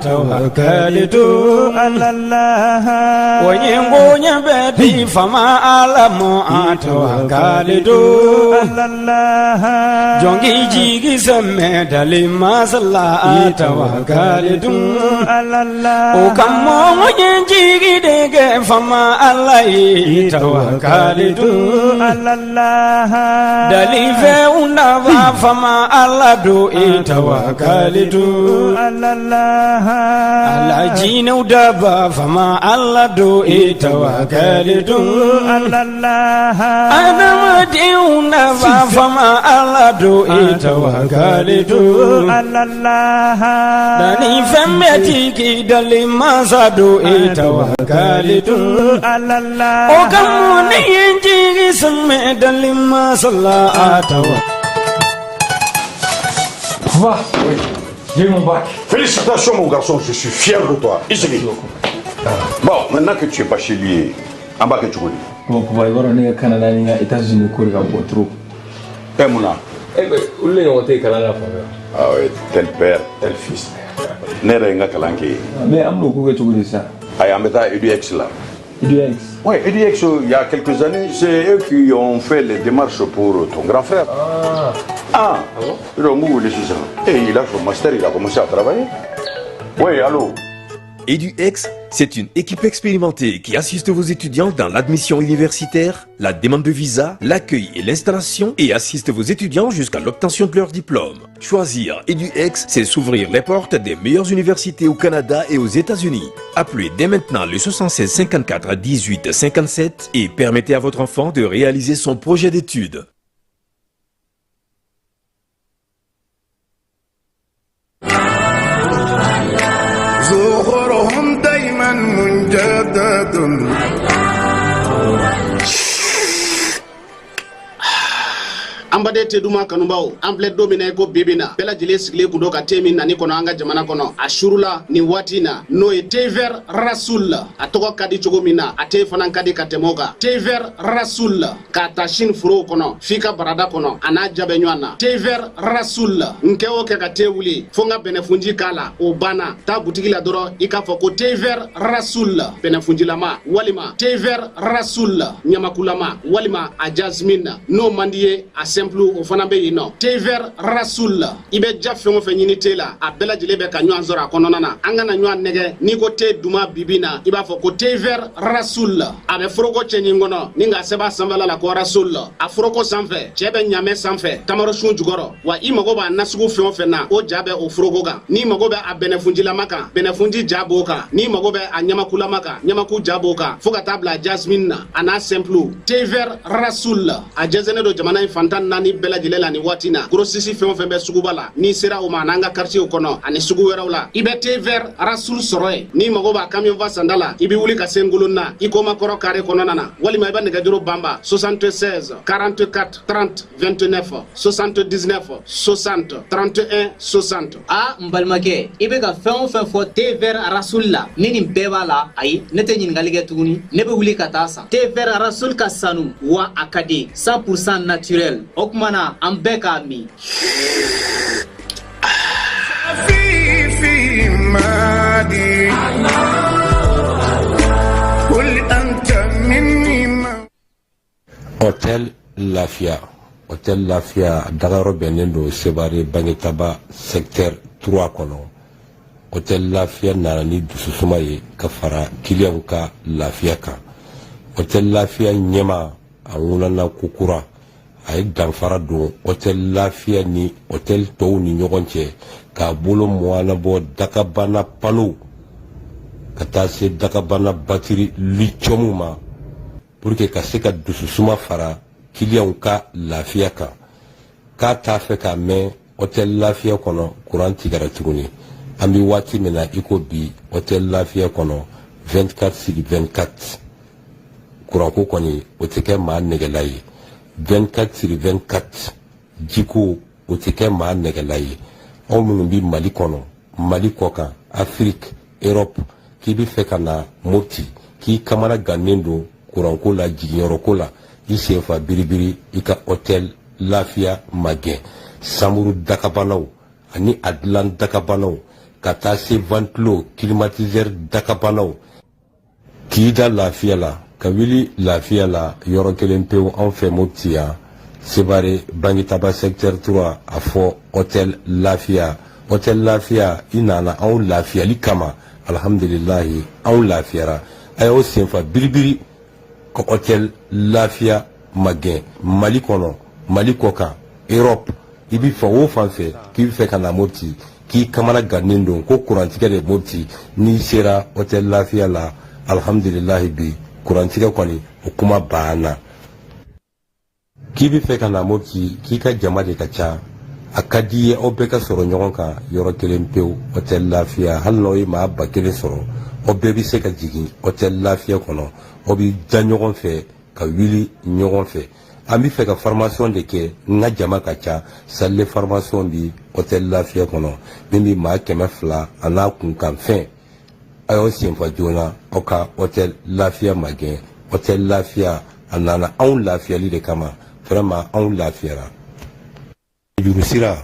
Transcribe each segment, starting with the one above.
tawakalitu alallah o ye bonya bɛ di fama ala mɔ a tawakalitu alallah jɔn k'i jigi sɛmɛ dali masa la a tawakalitu alallah o ka mɔgɔ ye jigi de kɛ fama ala ye tawakalitu alallah dalifɛnw nafa fama ala don i tawakalitu alallah ala jinɛw daba fama ala don i tawakalitu alallah adamadenw nafa fama ala don i tawakalitu alallah dani fɛn bɛɛ tigi dali masa don i tawakalitu alallah o ka mun ne ye n jigi sɛmɛ dali masa la a tawa. Papa, oui. J'ai eu mon bac. Félicitations, mon garçon, je suis fier de toi. Ici. Bon, maintenant que tu es bachelier, en bas que tu connais. Bon, papa, i b'a dɔn ne ka Canada ni n ka États-Unis ko de ka bon trop. Eh, Mouna. Eh ben, olu de ɲɔgɔn tɛ kalan na fan bɛɛ. Ah ouais, tel père, tel fils. Ne yɛrɛ ye n ka kalan kɛ yen. Mais an bɛn'o ko kɛ cogo di sisan? Ayi, an bɛ taa EDX la. EDX. Oui, EDX, il y a quelques années, c'est eux qui ont fait les démarches pour ton grand frère. Ah. Ah, Ah bon? Ils ont wele sisan. Et il a son master, il a commencé à travailler. Oui, allô? EduX, c'est une équipe expérimentée qui assiste vos étudiants dans l'admission universitaire, la demande de visa, l'accueil et l'installation et assiste vos étudiants jusqu'à l'obtention de leur diplôme. Choisir EduX, c'est s'ouvrir les portes des meilleures universités au Canada et aux États-Unis. Appelez dès maintenant le 76 54 18 57 et permettez à votre enfant de réaliser son projet d'études. زخرهم دايما مجدد. An baden te duman kanubaw, an filɛ don min na i ko bibi na, bɛɛ lajɛlen sigilen kun don ka te min nani kɔnɔ an ka jamana kɔnɔ a surula nin waati na, n'o ye thé vert Rasoul. A tɔgɔ ka di cogo min na, a te fana ka di ka tɛmɛ o kan. Thé vert Rasoul, k'a ta sini forow kɔnɔ f'i ka barada kɔnɔ, a n'a ja bɛ ɲɔgɔn na. Thé vert Rasoul, n kɛ o kɛ ka te wuli fo n ka bɛnɛfunji k'a la, o banna. Taa butigi la dɔrɔn, i k'a fɔ ko thé vert Rasoul bɛnɛfunjilama, walima thé vert Rasoul ɲamakulama, walima a jasmine. N'o man di ye, a simple o fana bɛ yen nɔ. Thé vert Rasoul, i bɛ ja fɛn o fɛn ɲini te la, a bɛɛ lajɛlen bɛ ka ɲɔgɔn sɔrɔ a kɔnɔna na. An kana ɲɔgɔn nɛgɛ, n'i ko te duman bibi na, i b'a fɔ ko thé vert Rasoul. A bɛ foroko cɛɲin kɔnɔ ni k'a sɛbɛn a sanfɛla la ko Rasoul. A foroko sanfɛ, cɛ bɛ ɲamɛ sanfɛ tamarosun jukɔrɔ. Wa i mago b'a nasugu fɛn o fɛn na, o ja bɛ o foroko kan. N'i mago bɛ a bɛnɛfunjilama kan, bɛnɛfunji ja b'o kan. N'i mago bɛ a ɲamakulama kan, ɲamaku ja b'o kan, fo ka taa bila jasmine na, a n'a simple. Thé vert Rasoul, a jɛnsɛnnen don jamana in fantan naani bɛɛ lajɛlen la nin waati na. Grossiste fɛn o fɛn bɛ suguba la, n'i sera o ma, a n'an ka quartier kɔnɔ ani sugu wɛrɛw la, i bɛ thé vert Rasoul sɔrɔ yen. N'i mago b'a camion fa sanda la, i bɛ wuli ka se Ngolonna i Komakɔrɔ carré kɔnɔna na, walima i bɛ nɛgɛjuru banba 76 44 30 29, 79 60 31 60. A n balimakɛ, i bɛ ka fɛn o fɛn fɔ thé vert Rasoul la, ni nin bɛɛ b'a la, ayi, ne tɛ ɲininkali kɛ tuguni, ne bɛ wuli ka taa san. Thé vert Rasoul ka sanu wa a ka di, 100% naturel. O tuma na an bɛɛ k'a min. في مادي قل أنت مني ما Hôtel Lafia. Hôtel Lafia dagayɔrɔ bɛnnen don Sebare Bangetaba secteur 3 kɔnɔ. Hôtel Lafia nana ni dususuma ye ka fara kiliyanw ka lafiya kan. Hôtel Lafia ɲɛma a ŋunana kokura, a ye danfara don Hôtel Lafia ni hôtel tɔw ni ɲɔgɔn cɛ, k'a bolo mɔgɔnabɔ dakabana panow ka taa se dakabana batiri lithium ma, pour que ka se ka dususuma fara kiliyanw ka lafiya kan. K'a t'a fɛ k'a mɛn Hôtel Lafiya kɔnɔ kuran tigɛra tuguni. An bɛ waati min na i ko bi, Hôtel Lafiya kɔnɔ 24 sur 24, kuranko kɔni o tɛ kɛ maa nɛgɛla ye. 24 sur 24, jiko o tɛ kɛ maa nɛgɛla ye. Anw minnu bɛ Mali kɔnɔ, Mali kɔkan, Afiriki, Europe, k'i bɛ fɛ ka na Mopti, k'i kamana gannen don kuranko la, jiginyɔrɔko la, i senfa biribiri, i ka Hôtel Lafiya magɛn. Samuru dakabanaw ani a dilan dakabanaw, ka taa se ventilo climatiseur dakabanaw. K'i da lafiya la, ka wuli lafiya la, yɔrɔ kelen pewu anw fɛ Mopti yan, Sevare Bangitaba secteur 3, a fɔ hôtel Lafiya. Hôtel Lafiya, i nana anw lafiyali kama, alhamdulilahi anw lafiyara. A y'aw senfa biribiri ka hôtel Lafiya magɛn. Mali kɔnɔ, Mali kɔkan, Europe, i bɛ fɛ o fan fɛ k'i bɛ fɛ ka na Mopti, k'i kamana gannen don ko kurantigɛ de Mopti, n'i sera hôtel Lafiya la, alhamdulilahi bi kurantigɛ kɔni o kuma banna. K'i bɛ fɛ ka na Mopti, k'i ka jama de ka ca, a ka di i ye aw bɛɛ ka sɔrɔ ɲɔgɔn kan yɔrɔ kelen pewu, hôtel Lafiya. Hali n'aw ye maa 1000 sɔrɔ, aw bɛɛ bɛ se ka jigin hôtel Lafiya kɔnɔ, aw bɛ da ɲɔgɔn fɛ ka wuli ɲɔgɔn fɛ. An bɛ fɛ ka formation de kɛ, n ka jama ka ca, salle de formation bi hôtel Lafiya kɔnɔ min bɛ maa 200 a n'a kunkanfɛn. A y'aw senfa joona aw ka hôtel Lafiya magɛn. Hôtel Lafiya a nana anw lafiyali de kama, vraiment anw lafiyara. Juru sira.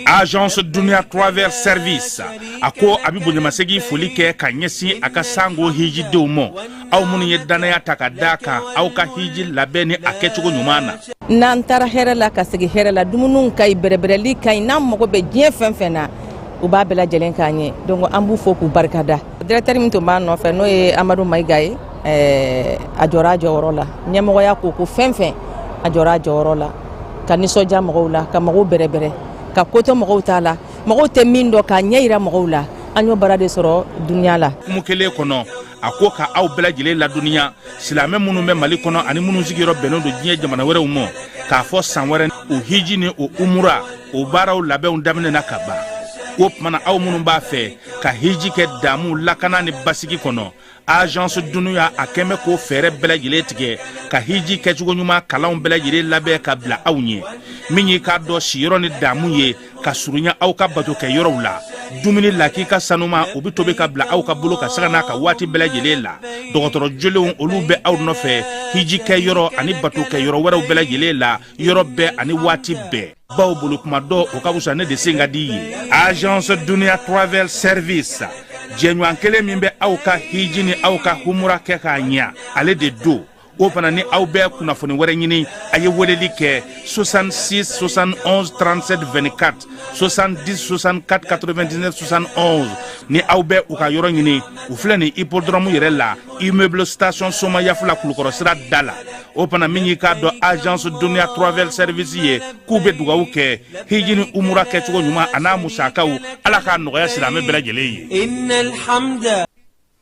Agence Dunia Travel Service a ko a bɛ bonyamasegin foli kɛ ka ɲɛsin a ka sango hijidenw ma, aw minnu ye dannaya ta ka d'a kan aw ka hiji labɛn ni a kɛcogo ɲuman na. N'an taara hɛrɛ la ka segin hɛrɛ la, dumuniw ka ɲi, bɛrɛbɛrɛli ka ɲi, n'an mago bɛ diɲɛ fɛn fɛn na, u b'a bɛɛ lajɛlen k'an ye. Donc an b'u fo k'u barikada. Directeur min tun b'an nɔfɛ, n'o ye Amadu Mayiga ye, a jɔra a jɔyɔrɔ la. Ɲɛmɔgɔya ko fɛn fɛn, a jɔra a jɔyɔrɔ la, ka nisɔndiya mɔgɔw la, ka mɔgɔw bɛrɛbɛrɛ, ka kotɔ mɔgɔw t'a la, mɔgɔw tɛ min dɔn k'a ɲɛ yira mɔgɔw la. An y'o baara de sɔrɔ dunuya la. Hukumu kelen kɔnɔ, a ko ka aw bɛɛ lajɛlen ladɔnniya, silamɛ minnu bɛ Mali kɔnɔ ani minnu sigiyɔrɔ bɛnnen don diɲɛ jamana wɛrɛw ma, k'a fɔ san wɛrɛ o hiji ni o umura o baaraw labɛnw daminɛna ka ban. O tuma na, aw minnu b'a fɛ ka hiji kɛ damu, lakana ni basigi kɔnɔ, Agence Dunuya a kɛn bɛ k'o fɛɛrɛ bɛɛ lajɛlen tigɛ ka hiji kɛcogo ɲuman kalanw bɛɛ lajɛlen labɛn ka bila aw ɲɛ. Min y'i k'a dɔn siyɔrɔ ni damu ye ka surunya aw ka bato kɛ yɔrɔw la, dumuni lakika sanuma o bɛ tobi ka bila aw ka bolo ka sanga n'a ka waati bɛɛ lajɛlen la. Dɔgɔtɔrɔ jolenw olu bɛ aw nɔfɛ hiji kɛ yɔrɔ ani bato kɛ yɔrɔ wɛrɛw bɛɛ lajɛlen la, yɔrɔ bɛɛ ani waati bɛɛ. Baw bolo kuma dɔ o ka fisa ne de sen ka di ye. Agence Dunia Travel Service, jɛɲɔgɔn kelen min bɛ aw ka hiji ni aw ka humura kɛ k'a ɲa, ale de don. O fana ni aw bɛ kunnafoni wɛrɛ ɲini, a ye weleli kɛ 66 71 37 24, 70 64 99 71. Ni aw bɛ u ka yɔrɔ ɲini, u filɛ nin hippodrome yɛrɛ la, immeuble station Somayafula, Kulukɔrɔ sira da la. O fana min y'i k'a dɔn Agence Dunia Travel Service ye, k'u bɛ dugawu kɛ hiji ni umura kɛcogo ɲuman a n'a musakaw, Ala k'a nɔgɔya silamɛ bɛɛ lajɛlen ye.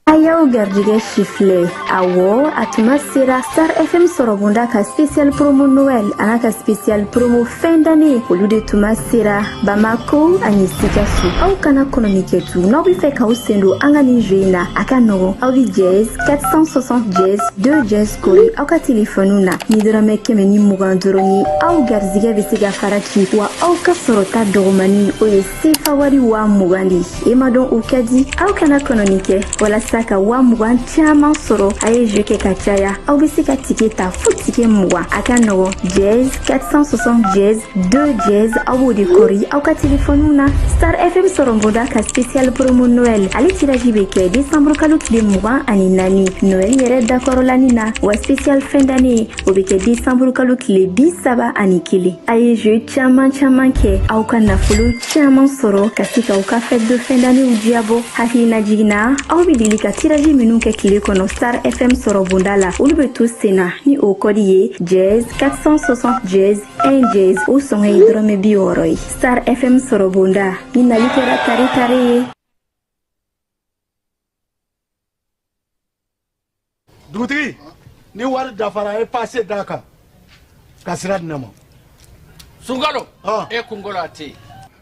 A y'aw garijɛgɛ sifilɛ. Awɔ, a tuma sera Star FM sɔrɔbonda ka spécial promo Noël an'a ka spécial promo fin d'année, olu de tuma sera Bamako ani Sikaso. Aw kana kɔnɔni kɛ tu. N'aw bɛ fɛ k'aw sen don an ka nin jeu in na, a ka nɔgɔn. Aw bɛ dièse 460 dièse 2 dièse kori aw ka telefɔniw na ni dɔrɔmɛ 120 dɔrɔn ye. Aw garijɛgɛ bɛ se ka fara ci wa aw ka sɔrɔta dɔgɔmani, o ye sefa wari 20,000 de ye. E ma dɔn o ka di. Aw kana kɔnɔni kɛ. Walasa ka 20,000 caman sɔrɔ, a ye jeu kɛ ka caya. Aw bɛ se ka ticket ta fo ticket 20. A ka nɔgɔn, dièse 460 dièse 2 dièse, aw b'o de kɔri aw ka telefɔniw na. Star FM sɔrɔbonda ka spécial promo Noël, ale tirage bɛ kɛ décembre kalo tile 24, Noël yɛrɛ dakɔrɔlani na, wa spécial fin d'année, o bɛ kɛ décembre kalo tile 31. A ye jeu caman caman kɛ, aw ka nafolo caman sɔrɔ ka se k'aw ka fête de fin d'année diyabɔ. Hakilina jiginna, aw bɛ deli ka tirage minnu kɛ tile kɔnɔ Star FM sɔrɔbonda la, olu bɛ to sen na ni o kɔdi ye dièse 460 dièse 1 dièse. O sɔngɔ ye dɔrɔmɛ 60 ye. Star FM sɔrɔbonda ni nali kɛra tare tare ye. Dugutigi, ni wari dafara, a ye passe d'a kan ka sira di ne ma. Sunkalo, e kunkolo a tɛ yen.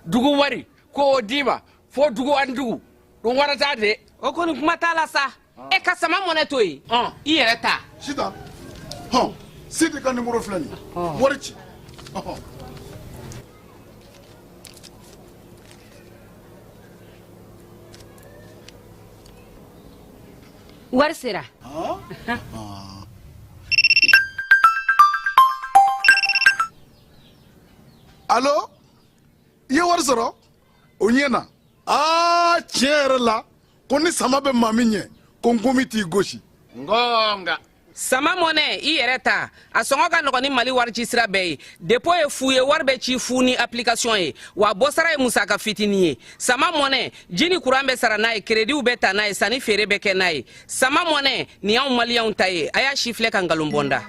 Dugu wari ko o d'i ma fo dugu ani dugu ɗum warata de. O kɔni kuma t'a la sa. E ka sama mɔnɛ to yen, i yɛrɛ ta. Sitan hɔn, Sidi ka nimoro filɛ nin ye, wari ci ɔhɔn. Wari sera. Allo, I ye wari sɔrɔ o ɲɛ na. Aa, tiɲɛ yɛrɛ la, ko ni sama bɛ maa min ɲɛ, ko nkomi t'i gosi. Ngonga. Sama Money i yɛrɛ ta, a sɔngɔ ka nɔgɔn ni Mali wari ci sira bɛɛ ye. Dépôt ye fu ye, wari bɛ ci fu ni application ye, wa bɔsara ye musaka fitinin ye. Sama Money, ji ni kuran bɛ sara n'a ye, créditw bɛ ta n'a ye, sanni feere bɛ kɛ n'a ye. Sama Money nin y'anw maliyɛnw ta ye. A y'a si filɛ ka nkalon bɔ n da.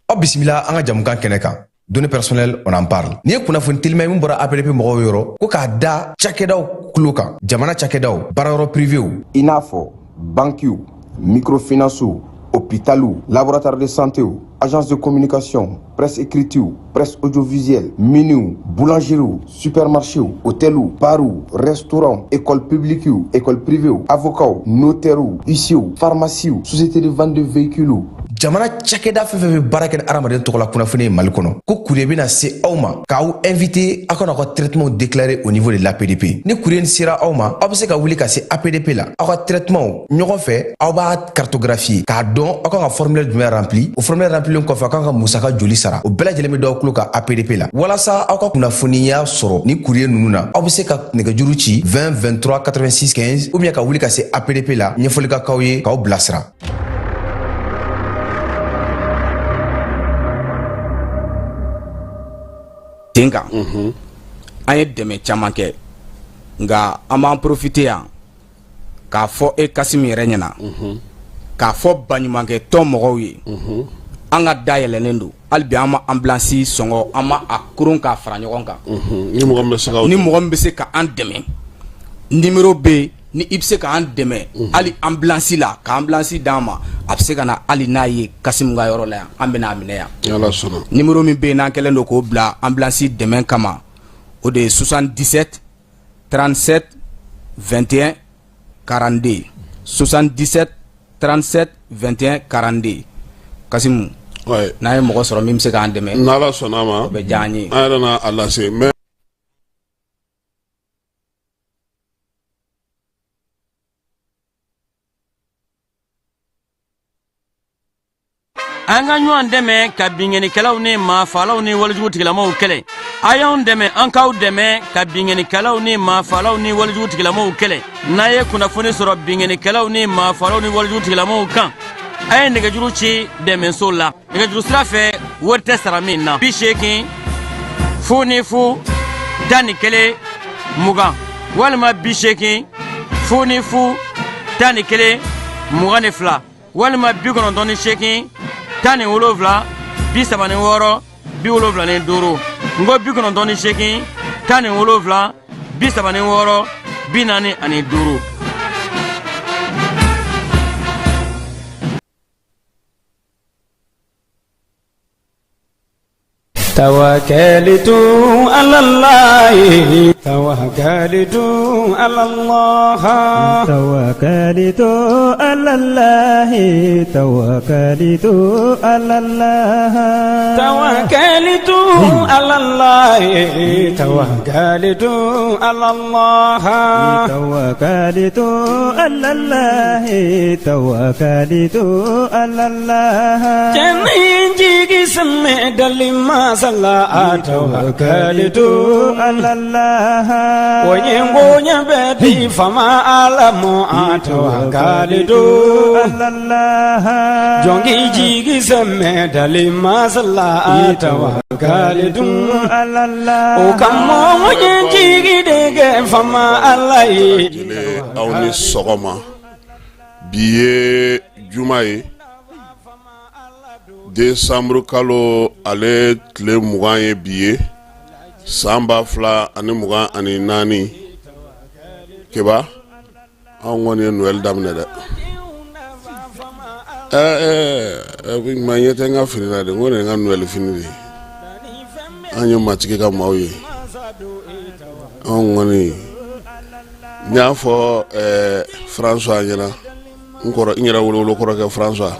Aw bisimila an ka jamukan kɛnɛ kan, données personnelles, on en parle. Nin ye kunnafoni telima ye min bɔra APDP mɔgɔw yɔrɔ, ko k'a da cakɛdaw kulo kan, jamana cakɛdaw, baarayɔrɔ privéw, i n'a fɔ bankiw, microfinancew, hôpitaliw, laboratoire de santéw, agence de communication, presse écritew, presse audiovisuelle, miniw, boulangeriew, supermarchéw, hôteliw, barw, restaurant, école publiquew, école privéw, avocats, notairew, huissierw, pharmaciew, société de vente de véhicules. Jamana cakɛda fɛn fɛn bɛ baara kɛ ni hadamaden tɔgɔ la kunnafoni ye Mali kɔnɔ, ko courrier bɛna se aw ma k'aw invité aw kana aw ka traitement déclarer au niveau de l'APDP. Ni courrier sera aw ma, aw bɛ se ka wuli ka se APDP la, aw ka traitement ɲɔgɔn fɛ, aw b'a cartographier k'a dɔn aw kan ka formulaire jumɛn rempli. O formulaire remplilen kɔfɛ, aw kan ka musaka joli sara, o bɛɛ lajɛlen bɛ d'aw tulo kan APDP la. Walasa aw ka kunnafoniya sɔrɔ ni courrier ninnu na, aw bɛ se ka nɛgɛjuru ci 20 23 86 15 ou bien ka wuli ka se APDP la, ɲɛfɔli ka k'aw ye k'aw bilasira. Ten kan, an ye dɛmɛ caman kɛ, nka an b'an profiter yan k'a fɔ e Kassim yɛrɛ ɲɛna, k'a fɔ baɲumankɛ tɔn mɔgɔw ye, an ka da yɛlɛnnen don hali bi. An ma ambulance sɔngɔ, an ma a koron k'a fara ɲɔgɔn kan. Ni mɔgɔ min bɛ se ka Ni mɔgɔ min bɛ se ka an dɛmɛ, numéro bɛ yen. Ni i bɛ se k'an dɛmɛ hali ambulance la, ka ambulance d'an ma, a bɛ se ka na hali n'a ye Kassim ka yɔrɔ la yan, an bɛna a minɛ yan. Ni Ala sɔnna. Numéro min bɛ yen n'an kɛlen don k'o bila ambulance dɛmɛ kama, o de ye 77 37 21 42, 77 37 21 42. Kassim, n'an ye mɔgɔ sɔrɔ min bɛ se k'an dɛmɛ, N'Ala sɔnna a ma, o bɛ diya an ye. An yɛrɛ na a lase mais An ka ɲɔgɔn dɛmɛ ka binkannikɛlaw ni maafalaw ni walejugu tigilamaw kɛlɛ. A y'anw dɛmɛ, an k'aw dɛmɛ ka binkannikɛlaw ni maafalaw ni walejugu tigilamaw kɛlɛ. N'a ye kunnafoni sɔrɔ binkannikɛlaw ni maafalaw ni walejugu tigilamaw kan, a ye nɛgɛjuru ci dɛmɛso la, nɛgɛjuru sira fɛ, wari tɛ sara min na: 80 00 11 20 walima 80 00 11 22 walima 98 17 36 75. N ko 98 17 36 45. توكلت على الله، توكلت على الله. توكلت على الله، توكلت على الله. توكلت على الله، توكلت على الله. توكلت على الله، توكلت على الله. Jigi sɛmɛ dali masala, tawakalitu على الله. O ye ngoɲa bɛ di fama ala mɔ, tawakalitu على الله. Jɔnki jigi sɛmɛ dali masala, tawakalitu على الله. O ka mɔ ye jigi de kɛ fama ala ye. Aw ni sɔgɔma. Bi ye juma ye, décembre kalo ale tile 20 ye bi ye, san 2024. Keba, anw kɔni ye Noël daminɛ dɛ. Ɛɛ, ma ɲɛ tɛ n ka fini na de, n ko nin ye n ka Noël fini de ye. An ye matigi ka maaw ye, anw kɔni n y'a fɔ ɛɛ François ɲɛna, n kɔrɔ, n yɛrɛ wolowolo kɔrɔkɛ François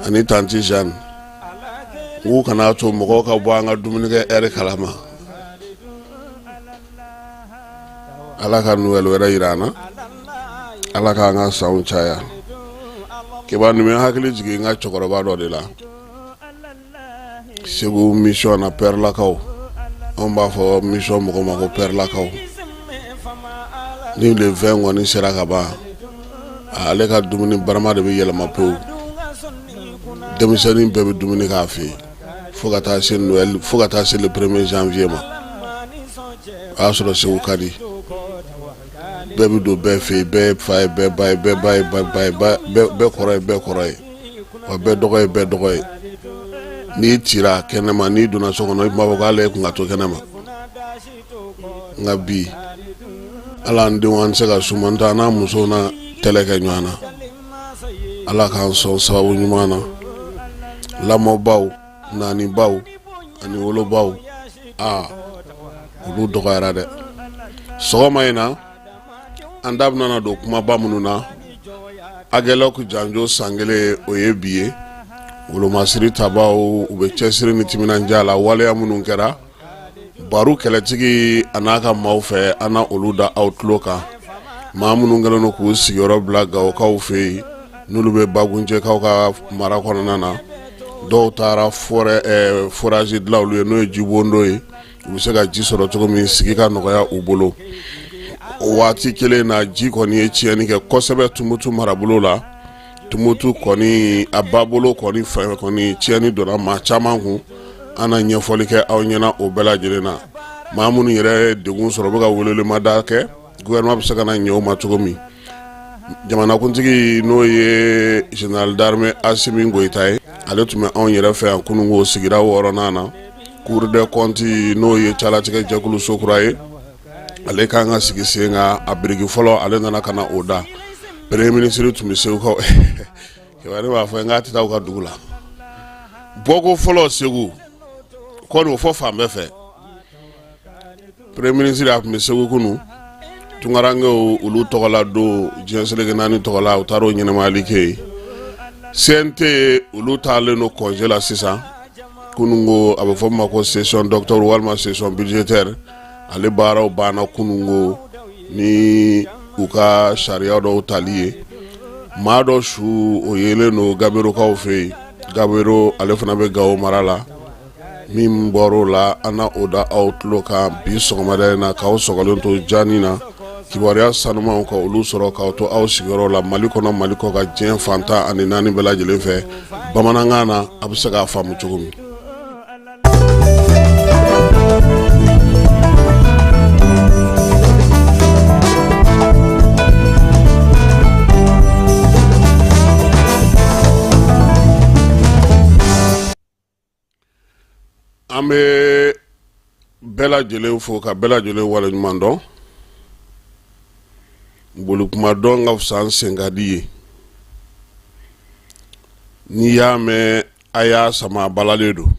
ani tantie Jeanne, n k'u kana to mɔgɔw ka bɔ an ka dumunikɛ heure kalama. Ala ka Noël wɛrɛ yira an na. Ala k'an ka sanw caya. Keba, nin bɛ n hakili jigin n ka cɛkɔrɔba dɔ de la Segu mission na, Pɛrɛlakaw. Anw b'a fɔ mission mɔgɔ ma ko Pɛrɛlakaw. Ni le 20 kɔni sera ka ban, ale ka dumuni barama de bɛ yɛlɛma pewu. Denmisɛnnin bɛɛ bɛ dumuni k'a fɛ yen fo ka taa se Noël, fo ka taa se le premier janvier ma. O y'a sɔrɔ Segu ka di, bɛɛ bɛ don bɛɛ fɛ yen, bɛɛ fa ye bɛɛ ba ye, bɛɛ ba ye ba ye, bɛɛ kɔrɔ ye bɛɛ kɔrɔ ye, wa bɛɛ dɔgɔ ye bɛɛ dɔgɔ ye. N'i cira kɛnɛma, n'i donna so kɔnɔ, i tun b'a fɔ k'ale tun ka to kɛnɛma. Nka bi, ala an denw, an tɛ se ka suma ta an n'a musow na tɛlɛ kɛ ɲɔgɔn na. Ala k'an sɔn sababu ɲuman na. Lamɔbaw, naanibaw ani wolobaw, aa, olu dɔgɔyara dɛ. Sɔgɔma in na, an da bɛna don kumaba minnu na: Aguelhok janjo san kelen, o ye bi ye. Wolomasiri tabaw, u bɛ cɛsiri ni timinandiya la. Waleya minnu kɛra Baru kɛlɛtigi a n'a ka maaw fɛ, an na olu da aw tulo kan. Maa minnu kɛlen don k'u sigiyɔrɔ bila Gawokaw fɛ yen, n'olu bɛ Baguncɛkaw ka mara kɔnɔna na, dɔw taara forage dilan olu ye, n'o ye jibondo ye, u bɛ se ka ji sɔrɔ cogo min, sigi ka nɔgɔya u bolo. O waati kelen na, ji kɔni ye tiɲɛni kɛ kosɛbɛ Tumutu marabolo la. Tumutu kɔni, a ba bolo kɔni fɛn kɔni, tiɲɛni donna maa caman kun. An na ɲɛfɔli kɛ aw ɲɛna o bɛɛ lajɛlen na. Maa minnu yɛrɛ ye degun sɔrɔ, u bɛ ka welelemada kɛ, gouvernement bɛ se ka na ɲɛ u ma cogo min. Jamanakuntigi, n'o ye général d'armée Asimi Goyita ye, ale tun bɛ anw yɛrɛ fɛ yan kununko, sigida wɔɔrɔnan na. Cour des comptes, n'o ye calatigɛ jɛkulu so kura ye, ale kan ka sigi sen kan, a biriki fɔlɔ, ale nana ka na o da. Premier ministre tun bɛ Segu kaw. Ne b'a fɔ n k'a tɛ taa u ka dugu la. Bɔko fɔlɔ Segu kɔni, o fɔ fan bɛɛ fɛ. Premier ministre, a tun bɛ Segu kunu. Tunkarankew, olu tɔgɔla don diɲɛ seleke naani tɔgɔ la, u taara o ɲɛnamayali kɛ yen. CNT, olu taalen don congé la sisan. Kununko, a bɛ fɔ min ma ko session d'octobre walima session budgétaire, ale baaraw banna kununko ni u ka sariya dɔw tali ye. Maa dɔ su, o yelen don Gaberokaw fɛ yen. Gabero, ale fana bɛ Gawo mara la. Min bɔr'o la, an na o da aw tulo kan bi sɔgɔmada in na. K'aw sɔgɔlen to jani na, kibaruya sanumanw ka olu sɔrɔ k'aw to aw sigiyɔrɔ la, Mali kɔnɔ, Mali kɔ kan, diɲɛ fan 14 bɛɛ lajɛlen fɛ, bamanankan na, a bɛ se k'a faamu cogo min. An bɛ bɛɛ lajɛlen fo ka bɛɛ lajɛlen waleɲuman dɔn. Boli kuma dɔn ka fisa n sen ka di ye. N'i y'a mɛn a y'a sama balalen don.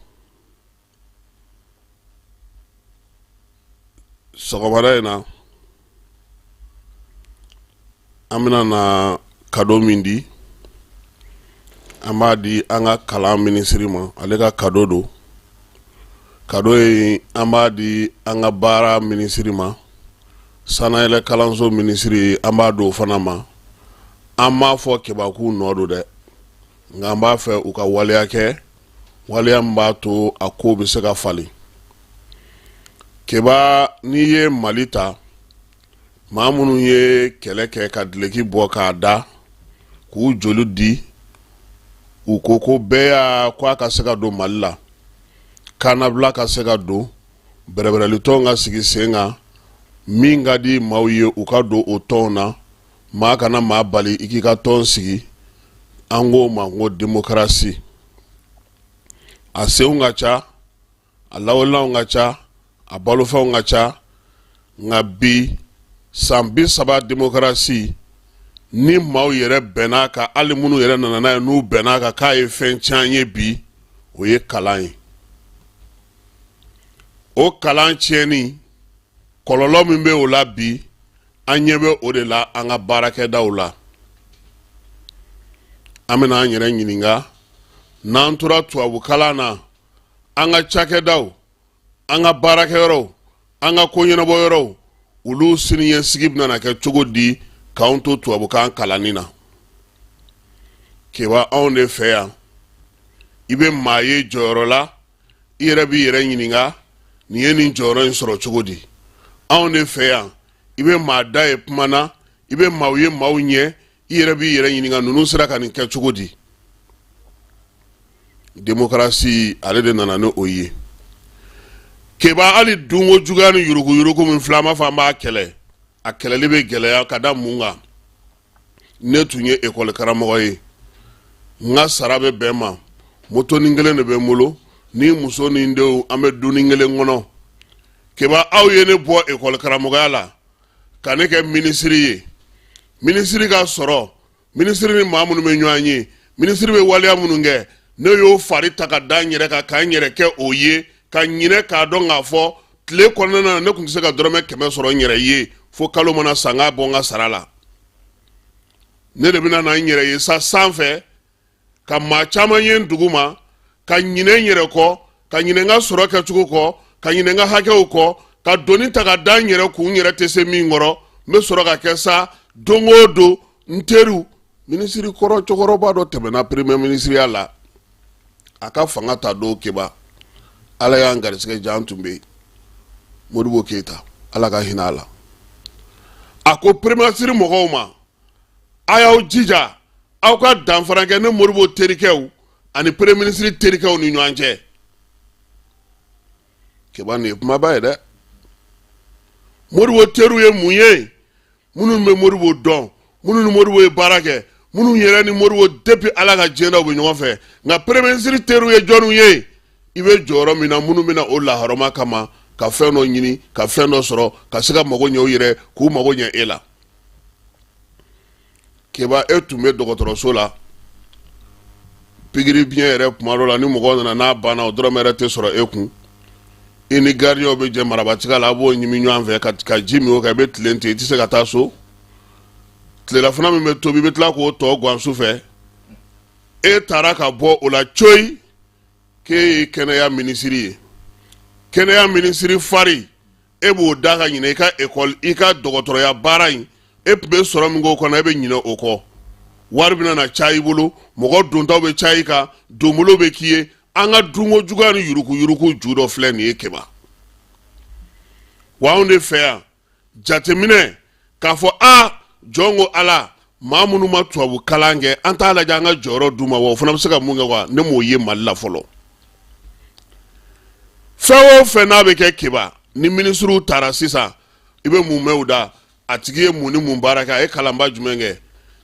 Sɔgɔmada in na, an bɛna na cadeau min di, an b'a di an ka kalan minisiri ma, ale ka cadeau don. Cadeau in, an b'a di an ka baara minisiri ma. Sanayɛlɛ kalanso minisiri, an b'a don o fana ma. An m'a fɔ kebaku nɔ don dɛ, nka an b'a fɛ u ka waleya kɛ, waleya min b'a to a ko bɛ se ka falen. Keba, n'i ye Mali ta, maa minnu ye kɛlɛ kɛ ka duleki bɔ k'a da k'u joli di, u ko ko bɛɛ y'a ko a ka se ka don Mali la, kannabila ka se ka don, bɛrɛbɛrɛlitɔn ka sigi sen kan, min ka di maaw ye, u ka don o tɔnw na, maa kana maa bali i k'i ka tɔn sigi. An k'o ma ko demokarasi. A senw ka ca, a lawalelanw ka ca, a balofɛnw ka ca. Nka bi, san 30 demokarasi, ni maaw yɛrɛ bɛn'a kan, hali minnu yɛrɛ nana n'a ye, n'u bɛn'a kan k'a ye fɛn tiɲɛ ye bi, o ye kalan ye. O kalan tiɲɛni kɔlɔlɔ min bɛ o la bi, an ɲɛ bɛ o de la an ka baarakɛdaw la. An bɛna an yɛrɛ ɲininka, n'an tora tubabukalan na an ka cakɛdaw, an ka baarakɛyɔrɔw, an ka koɲɛnabɔyɔrɔw, olu siniɲɛsigi bɛna kɛ cogo di? K'anw to tubabukan kalanni na, Keba, anw de fɛ yan, i bɛ maa ye jɔyɔrɔ la, i yɛrɛ b'i yɛrɛ ɲininka nin ye nin jɔyɔrɔ in sɔrɔ cogo di. Anw de fɛ yan, i bɛ maa da ye kuma na, i bɛ maaw ye maaw ɲɛ, i yɛrɛ b'i yɛrɛ ɲininka ninnu sera ka nin kɛ cogo di. Demokarasi, ale de nana ni o ye. Keba, hali dunko juguya ni yuruguyurugu min filɛ, an b'a fɔ an b'a kɛlɛ, a kɛlɛli bɛ gɛlɛya ka da mun kan? Ne tun ye ekɔli karamɔgɔ ye, n ka sara bɛ bɛn ma, motonin kelen de bɛ n bolo ni muso ni n denw, an bɛ dumuni kelen kɔnɔ. Keba, aw ye ne bɔ ekɔli karamɔgɔya la ka ne kɛ minisiri ye. Minisiri ka sɔrɔ, minisiri ni maa minnu bɛ ɲɔgɔn ye, minisiri bɛ waleya minnu kɛ, ne y'o fari ta ka da n yɛrɛ kan, k'an yɛrɛ kɛ o ye, ka ɲinɛ k'a dɔn k'a fɔ tile kɔnɔna na ne tun tɛ se ka dɔrɔmɛ 100 sɔrɔ n yɛrɛ ye fo kalo mana sa n k'a bɔ n ka sara la. Ne de bɛna na n yɛrɛ ye sa sanfɛ ka maa caman ye n dugu ma, ka ɲinɛ n yɛrɛ kɔ, ka ɲinɛ n ka sɔrɔ kɛcogo kɔ, ka ɲinɛ n ka hakɛw kɔ, ka doni ta ka da n yɛrɛ kun, n yɛrɛ tɛ se min kɔrɔ. N bɛ sɔrɔ ka kɛ sa don o don n teriw. Minisiri kɔrɔ cɛkɔrɔba dɔ tɛmɛna premier minisiriya la, a ka fanga ta don, Keba, Ala y'an garisɛgɛ diya, an tun bɛ yen, Modibo Keyita, Ala ka hinɛ a la. A ko premier minisiri mɔgɔw ma, a y'aw jija aw ka danfara kɛ ne Modibo terikɛw ani premier minisiri terikɛw ni ɲɔgɔn cɛ. Keba, nin ye kumaba ye dɛ. Modibo teriw ye mun ye? Minnu bɛ Modibo dɔn, minnu ni Modibo ye baara kɛ, minnu yɛrɛ ni Modibo depuis Ala ka diɲɛ da u bɛ ɲɔgɔn fɛ. Nka premier minisiri teriw ye jɔnniw ye? I bɛ jɔyɔrɔ min na, minnu bɛna o lahɔrɔma kama ka fɛn dɔ ɲini, ka fɛn dɔ sɔrɔ, ka se ka mago ɲɛ u yɛrɛ, k'u mago ɲɛ e la. Keba, e tun bɛ dɔgɔtɔrɔso la, pikiri biɲɛ yɛrɛ, kuma dɔ la ni mɔgɔ nana n'a banna, o dɔrɔmɛ yɛrɛ tɛ sɔrɔ e kun. I ni garidiɲɛw bɛ jɛ marabatika la, a b'o ɲimi ɲɔgɔn fɛ ka ji min o kan. I bɛ tilen ten, i tɛ se ka taa so. Tilelafana min bɛ tobi, i bɛ tila k'o tɔ gan su fɛ. E taara ka bɔ o la coyi k'e ye kɛnɛya minisiri ye. Kɛnɛya minisiri fari, e b'o da ka ɲinɛ i ka ekɔli, i ka dɔgɔtɔrɔya baara in, e tun bɛ sɔrɔ min k'o kɔnɔ, e bɛ ɲinɛ o kɔ. Wari bɛna na caya i bolo, mɔgɔ dontaw bɛ caya i kan, donbolo bɛ k'i ye. An ka dunko juguya ni yuruguyurugu ju dɔ filɛ nin ye, Keba. Wa anw de fɛ yan, jateminɛ k'a fɔ a jɔn ko Ala, maa minnu ma tubabu kalan kɛ, an t'a lajɛ an ka jɔyɔrɔ d'u ma wa, o fana bɛ se ka mun kɛ wa? Ne m'o ye Mali la fɔlɔ. Fɛn o fɛn n'a bɛ kɛ, Keba, ni minisiriw taara sisan, i bɛ mun mɛn u da? A tigi ye mun ni mun baara kɛ? A ye kalanba jumɛn kɛ?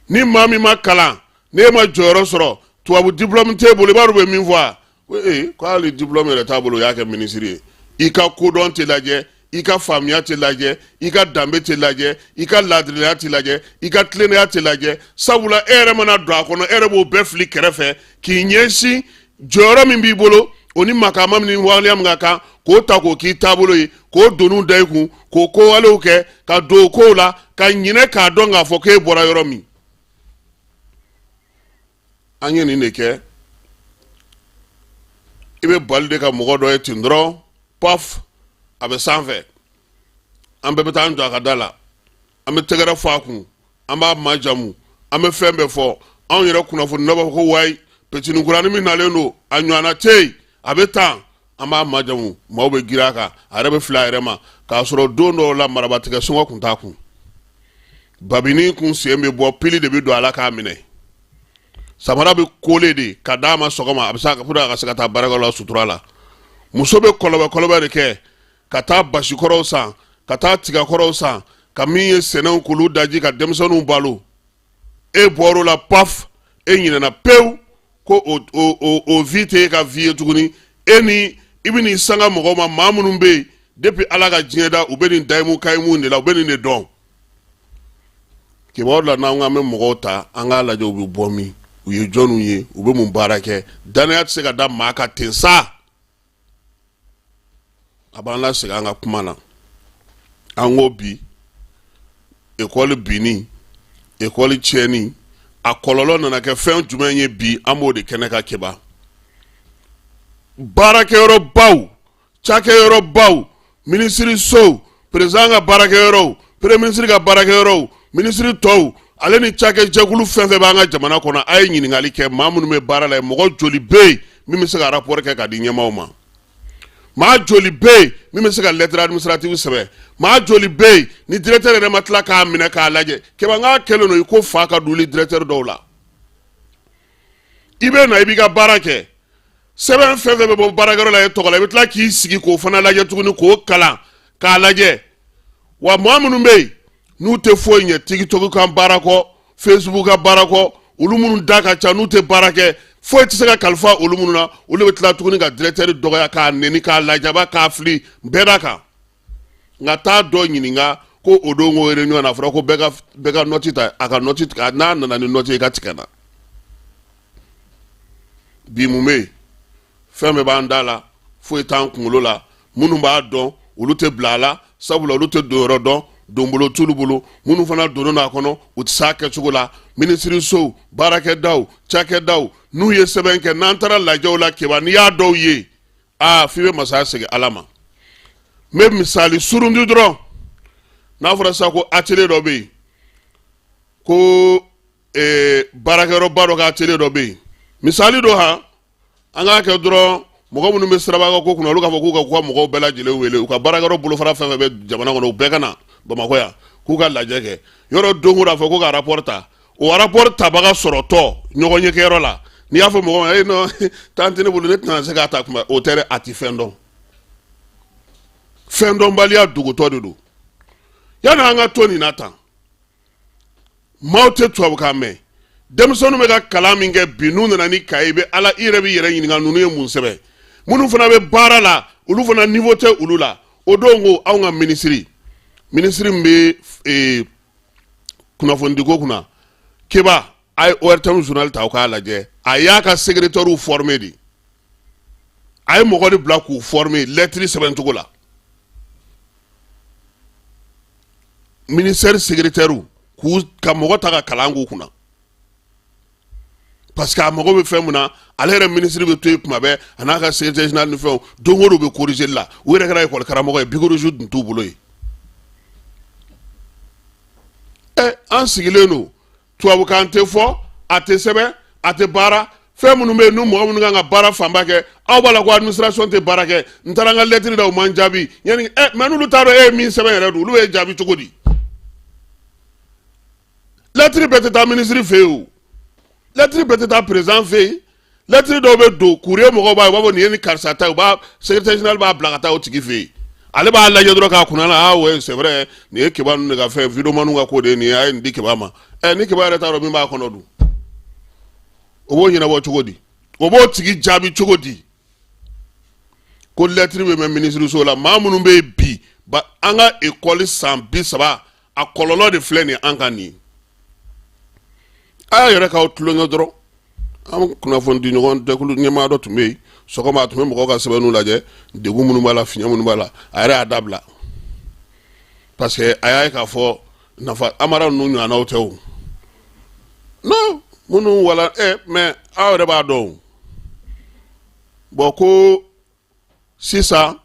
Ni maa min ma kalan, n'e ma jɔyɔrɔ sɔrɔ, tubabu diplôme t'e bolo, i b'a dɔn u bɛ min fɔ wa? Ko ee, ko hali diplôme yɛrɛ t'a bolo, o y'a kɛ minisiri ye. I ka kodɔn tɛ lajɛ, i ka faamuya tɛ lajɛ, i ka danbe tɛ lajɛ, i ka laadiriya tɛ lajɛ, i ka tilennenya tɛ lajɛ. Sabula e yɛrɛ mana don a kɔnɔ, e yɛrɛ b'o bɛɛ fili kɛrɛfɛ k'i ɲɛsin jɔyɔrɔ min b'i bolo, o ni makaama min ni waleya min ka kan, k'o ta k'o k'i taabolo ye, k'o doniw da i kun, k'o kowalew kɛ, ka don o kow la, ka ɲinɛ k'a dɔn k'a fɔ k'e bɔra yɔrɔ min. An ye nin de kɛ. I bɛ bali de ka mɔgɔ dɔ ye ten dɔrɔn, paf, a bɛ sanfɛ, an bɛɛ bɛ taa an jɔ a ka da la, an bɛ tɛgɛrɛ fɔ a kun, an b'a majamu, an bɛ fɛn bɛɛ fɔ. Anw yɛrɛ kunnafoni b'a fɔ ko wayi, petini kuranin min nalen don, a ɲɔgɔnna tɛ yen, a bɛ tan, an b'a majamu, maaw bɛ girin a kan, a yɛrɛ bɛ fili a yɛrɛ ma, k'a sɔrɔ don dɔw la marabatigɛ sɔngɔ kun t'a kun, babinin kun sen bɛ bɔ, pili de bɛ don a la k'a minɛ, samara bɛ kole de ka d'a ma sɔgɔma, a bɛ se pour a ka se ka taa baarakɛyɔrɔ la sutura la. Muso bɛ kɔlɔbɛ kɔlɔbɛ de kɛ ka taa basikɔrɔw san, ka taa tigakɔrɔw san, ka min ye sɛnɛw k'olu daji ka denmisɛnninw balo. E bɔr'o la, paf, e ɲinɛna pewu ko o vie tɛ e ka vie ye tuguni. E ni i bɛ n'i sanga mɔgɔw ma, maa minnu bɛ yen depuis Ala ka diɲɛ da, u bɛ nin dayimu kayimu de la, u bɛ nin de dɔn. Kibaru la, n'an k'an bɛ mɔgɔw ta, an k'a lajɛ u bɛ bɔ min, u ye jɔnniw ye, u bɛ mun baara kɛ. Danaya tɛ se ka da maa kan ten sa. A b'an lasegin an ka kuma na. An ko bi ekɔli binni, ekɔli tiɲɛni, a kɔlɔlɔ nana kɛ fɛn jumɛn ye bi? An b'o de kɛnɛ kan, Keba. Baarakɛyɔrɔbaw, cakɛyɔrɔbaw, minisirisow, président ka baarakɛyɔrɔw, premier ministre ka baarakɛyɔrɔw, minisiri tɔw ale ni cakɛjɛkulu fɛn fɛn b'an ka jamana kɔnɔ, a ye ɲininkali kɛ maa minnu bɛ baara la yen, mɔgɔ joli bɛ yen min bɛ se ka rapport kɛ ka di ɲɛmaaw ma? Maa joli bɛ yen min bɛ se ka lettre administrative sɛbɛn? Maa joli bɛ yen ni directeur yɛrɛ ma tila k'a minɛ k'a lajɛ? Keba, n k'a kɛlen don i ko fa ka duli directeur dɔw la. I bɛ na, i b'i ka baara kɛ, sɛbɛn fɛn fɛn bɛ bɔ baarakɛyɔrɔ la e tɔgɔ la, i bɛ tila k'i sigi k'o fana lajɛ tuguni, k'o kalan k'a lajɛ. Wa maa minnu bɛ yen n'u tɛ foyi ɲɛ TikTok kan baara kɔ, Facebook ka baara kɔ, olu minnu da ka ca, n'u tɛ baara kɛ, foyi tɛ se ka kalifa olu minnu na, olu bɛ tila tuguni ka directeur dɔgɔya, k'a neni, k'a lajaba, k'a fili bɛɛ da kan. Nka taa dɔ ɲininka ko o don ko réunion na, a fɔra ko bɛɛ ka nɔti ta, a ka nɔti, n'a nana ni nɔti ye, i ka tigɛ na. Bi mun bɛ yen? Fɛn bɛɛ b'an da la, foyi t'an kunkolo la. Minnu b'a dɔn, olu tɛ bila a la, sabula olu tɛ don yɔrɔ dɔn, donbolo t'olu bolo. Minnu fana donna a kɔnɔ, u tɛ s'a kɛcogo la. Minisirisow, baarakɛdaw, cakɛdaw, n'u ye sɛbɛn kɛ, n'an taara lajɛw la, Keba, n'i y'a dɔw ye, aa, f'i bɛ masaya segin Ala ma. N bɛ misali surun di dɔrɔn. N'a fɔra sisan ko atelier dɔ bɛ yen, ko baarakɛyɔrɔba dɔ ka atelier dɔ bɛ yen, misali don, han, an k'a kɛ dɔrɔn, mɔgɔ minnu bɛ siraba kan ko kunna, olu k'a fɔ k'u ka k'u ka mɔgɔw bɛɛ lajɛlen wele, u ka baarakɛyɔrɔ bolofara fɛn fɛn bɛ jamana kɔnɔ, u bɛɛ ka na Bamakɔ yan k'u ka lajɛ kɛ yɔrɔ. Don o don a fɔ ko ka rapport ta, o rapport tabaga sɔrɔtɔ ɲɔgɔn ɲɛkɛyɔrɔ la, n'i y'a fɔ mɔgɔ ma, e non, temps tɛ ne bolo, ne tɛna se k'a ta kuma o tɛ dɛ, a tɛ fɛn dɔn. Fɛn dɔnbaliya dogotɔ de don. Yanni an ka to nin na tan, maaw tɛ tubabukan mɛn. Denmisɛnninw bɛ ka kalan min kɛ bi, n'u nana ni kaye, i bɛ ala, i yɛrɛ b'i yɛrɛ ɲininka ninnu ye mun sɛbɛn. Minnu fana bɛ baara la, olu fana niveau tɛ olu la. O don ko anw ka minisiri min bɛ kunnafonidiko kunna, Keba, a ye ORTM journal ta, aw k'a lajɛ. A y'a ka secrétaire former de, a ye mɔgɔ de bila k'u former lettre sɛbɛncogo la. Ministère secrétaire, k'u ka mɔgɔ ta ka kalan k'u kunna, parce que a mago bɛ fɛn mun na, ale yɛrɛ minisiri bɛ to yen kuma bɛɛ, a n'a ka secrétaire général ni fɛnw, don o don u bɛ corriger la. U yɛrɛ kɛra école karamɔgɔ ye, bic rouge dun t'u bolo yen. Ɛ, an sigilen don, tubabukan tɛ fɔ, a tɛ sɛbɛn, a tɛ baara. Fɛn minnu bɛ yen, n'u mɔgɔ minnu kan ka baara fanba kɛ, aw b'a la ko administration tɛ baara kɛ. N taara n ka lettre da, u ma n jaabi yanni. Ɛ, mais n'olu t'a dɔn e ye min sɛbɛn yɛrɛ don, olu bɛ jaabi cogo di? Lettre bɛɛ tɛ taa minisiri fɛ yen o, lettre bɛɛ tɛ taa président fɛ yen. Lettre dɔw bɛ don courrier, mɔgɔw b'a ye, u b'a fɔ nin ye ni karisa ta ye, u b'a secrétaire général b'a bila ka taa o tigi fɛ yen. Ale b'a lajɛ dɔrɔn k'a kunna la, ah ouais, c'est vrai, nin ye Keba ninnu de ka fɛn, videomaniw ka ko de ye nin ye, a ye nin di Keba ma. Ɛ, ni Keba yɛrɛ t'a dɔn min b'a kɔnɔ dun, o b'o ɲɛnabɔ cogo di? O b'o tigi jaabi cogo di? Ko lettre bɛ mɛn minisiriso la. Maa minnu bɛ yen bi, an ka ekɔli san 30, a kɔlɔlɔ de filɛ nin ye an kan nin ye. A y'a yɛrɛ k'aw tulonkɛ dɔrɔn. An kunnafoni di ɲɔgɔn dɛkulu ɲɛmaa dɔ tun bɛ yen sɔgɔma, a tun bɛ mɔgɔw ka sɛbɛnniw lajɛ, degun minnu b'a la, fiɲɛ minnu b'a la. A yɛrɛ y'a dabila parce que a y'a ye k'a fɔ nafa amara ninnu ɲɔgɔnnaw tɛ o non minnu wala. Ɛ, mais aw yɛrɛ b'a dɔn o. Bon, ko sisan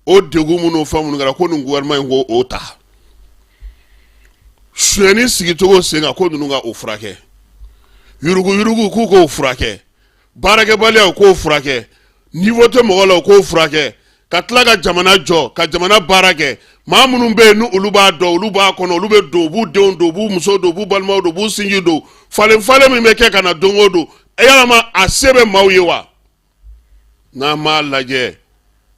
o degun minnu, fɛn minnu kɛra, ko nin gouvernement in ko o ta sonyɛni sigicogo sen kan, ko ninnu ka o furakɛ, yuruguyurugu k'u k'o furakɛ, baarakɛbaliya k'o furakɛ, niveau tɛ mɔgɔ la, o k'o furakɛ, ka tila ka jamana jɔ, ka jamana baara kɛ. Maa minnu bɛ yen, ni olu b'a dɔn, olu b'a kɔnɔ, olu bɛ don, u b'u denw don, u b'u muso don, u b'u balimaw don, u b'u sinji don, falen falen min bɛ kɛ ka na don o don, yalama a se bɛ maaw ye wa? N'an m'a lajɛ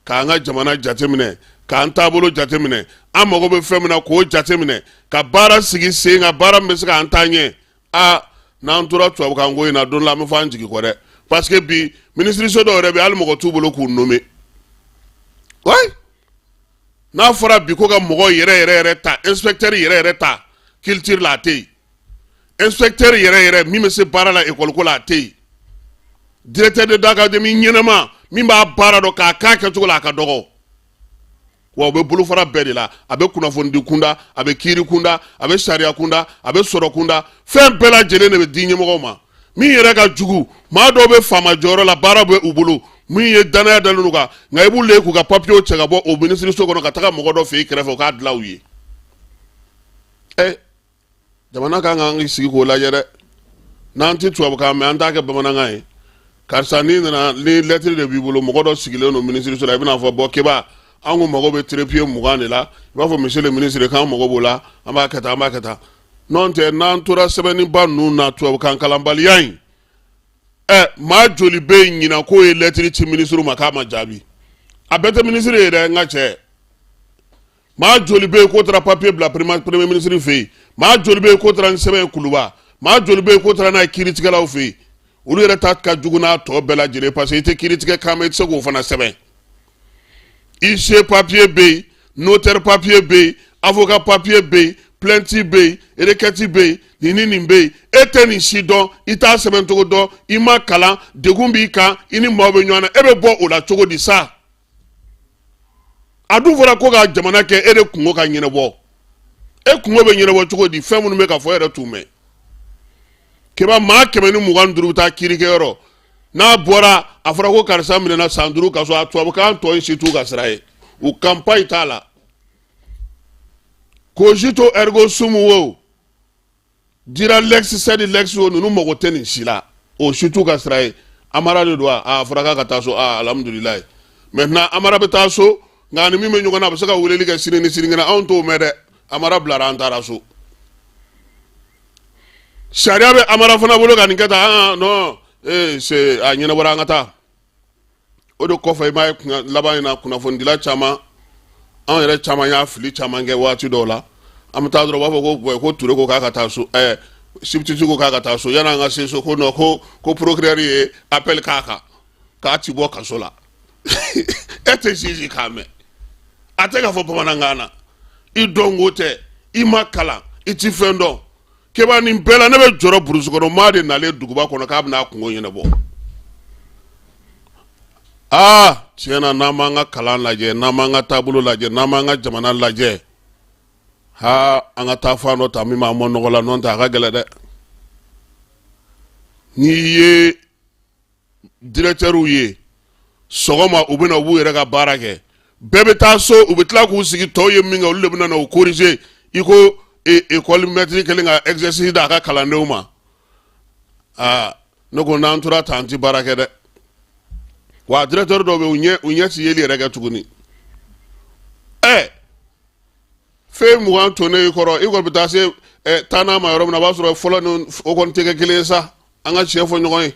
k'an ka jamana jateminɛ, k'an taabolo jateminɛ, an mago bɛ fɛn min na k'o jateminɛ, ka baara sigi sen kan, baara min bɛ se k'an taa ɲɛ. A n'an tora tubabukan ko in na, don dɔ la an bɛ fɔ an jigi kɔ dɛ, parce que bi minisiriso dɔw yɛrɛ bɛ, hali mɔgɔ t'u bolo k'u nommer. Ouais, n'a fɔra bi ko ka mɔgɔ yɛrɛ yɛrɛ yɛrɛ ta, inspecteur yɛrɛ yɛrɛ ta culture la, a tɛ yen. Inspecteur yɛrɛ yɛrɛ min bɛ se baara la école ko la, a tɛ yen. Directeur de d'académie ɲɛnama min b'a baara dɔn k'a k'a kɛcogo la, a ka dɔgɔ. Wa u bɛ bolofara bɛɛ de la, a bɛ kunnafonidi kunda, a bɛ kiiri kunda, a bɛ sariya kunda, a bɛ sɔrɔ kunda, fɛn bɛɛ lajɛlen de bɛ di ɲɛmɔgɔw ma. Min yɛrɛ ka jugu, maa dɔw bɛ faama jɔyɔrɔ la, baara bɛ u bolo, min ye danaya dalen kan, nka i b'u le k'u ka papiyew cɛ ka bɔ o minisiriso kɔnɔ ka taga mɔgɔ dɔ fɛ yen kɛrɛfɛ, o k'a dilan u ye. Ɛ. Jamana kan k'an sigi k'o lajɛ dɛ. N'an tɛ tubabukan mɛn, an t'a kɛ bamanankan ye. Karisa, n'i nana ni lɛtiri de b'i bolo, mɔgɔ dɔ sigilen don minisiriso la, i bɛna fɔ bɔn Keba, an ko mago bɛ trépied 20 de la. I b'a fɔ monsieur le ministre k'an mago b'o la, an b'a kɛ tan, an b'a kɛ tan. N'o tɛ, n'an tora sɛbɛnniba ninnu na, tubabukan kalanbaliya in, ɛ maa joli bɛ yen ɲinan k'o ye lɛtiri ci minisiriw ma k'a ma jaabi? A bɛɛ tɛ minisiri ye dɛ, n ka cɛ. Maa joli bɛ yen k'o taara papiye bila premier ministre fɛ yen? Maa joli bɛ yen k'o taara ni sɛbɛn ye Kuluba? Maa joli bɛ yen k'o taara n'a ye kiiritigɛlaw fɛ yen? Olu yɛrɛ ta ka jugu n'a tɔ bɛɛ lajɛlen, parce que i tɛ kiiritigɛ kan mɛn, i tɛ se k'o fana sɛbɛn. Huissier papiye bɛ yen, notaire papiye bɛ yen, avocat papiye bɛ yen, plainte bɛ yen, requête bɛ yen, nin ni nin bɛ yen. E tɛ nin si dɔn, i t'a sɛbɛn cogo dɔn, i ma kalan, degun b'i kan, i ni maaw bɛ ɲɔgɔn na, e bɛ bɔ o la cogo di sa? A dun fɔra ko ka jamana kɛ, e de kunko ka ɲɛnabɔ. E kunko bɛ ɲɛnabɔ cogo di? Fɛn minnu bɛ ka fɔ, e yɛrɛ t'u mɛn. Keba, maa 125 bɛ taa kiirikɛyɔrɔ, n'a bɔra a fɔra ko karisa minɛna san 5 kaso, a tubabukan tɔ in si t'u ka sira ye, u kanpayi t'a la. Cogito ergo sum wo, dira lex sed lex o, ninnu mago tɛ nin si la, o si t'u ka sira ye. Amara de don, a fɔra k'a ka taa so, a alhamdulilayi. Maintenant Amara bɛ taa so, nka ni min bɛ ɲɔgɔn na, a bɛ se ka weleli kɛ sini ni sinikɛnɛ, anw t'o mɛn dɛ. Amara bilara, an taara so. Sariya bɛ Amara fana bolo ka nin kɛ tan. Ah non, ee c'est a ɲɛnabɔra, an ka taa. O de kɔfɛ, i m'a ye laban in na, kunnafonidila caman, anw yɛrɛ caman y'a fili caman kɛ waati dɔw la. An bɛ taa dɔrɔn, u b'a fɔ ko ko Ture ko k'a ka taa so, substitut ko k'a ka taa so. Yan'an ka se so, ko non, ko procureur ye appel k'a kan k'a ti bɔ kaso la. E tɛ juge k'a mɛn, a tɛ k'a fɔ bamanankan na, i dɔnko tɛ, i ma kalan, i ti fɛn dɔn. Keba, nin bɛɛ la, ne bɛ jɔrɔ burusi kɔnɔ maa de nalen duguba kɔnɔ k'a bɛna a kungo ɲɛnabɔ. Aa tiɲɛ na, n'an m'an ka kalan lajɛ, n'an m'an ka taabolo lajɛ, n'an m'an ka jamana lajɛ, ha an ka taa fan dɔ ta min b'an bɔ nɔgɔ la, n'o tɛ a ka gɛlɛn dɛ. N'i ye directeurw ye sɔgɔma, u bɛna, u b'u yɛrɛ ka baara kɛ, bɛɛ bɛ taa so, u bɛ tila k'u sigi, tɔw ye min kɛ, olu de bɛna na o corriger, i ko école maître kɛlen ka exercice d'a ka kalandenw ma. Aa ne ko n'an tora tan, an ti baara kɛ dɛ. Wa directeur dɔw bɛ yen, u ɲɛ ti yeli yɛrɛ kɛ tuguni. Ɛ fɛn 20 tonnen i kɔrɔ, i kɔni bɛ taa se tannan ma yɔrɔ min na, o b'a sɔrɔ fɔlɔ ni o kɔni tɛ kɛ kelen ye sa. An ka tiɲɛ fɔ ɲɔgɔn ye,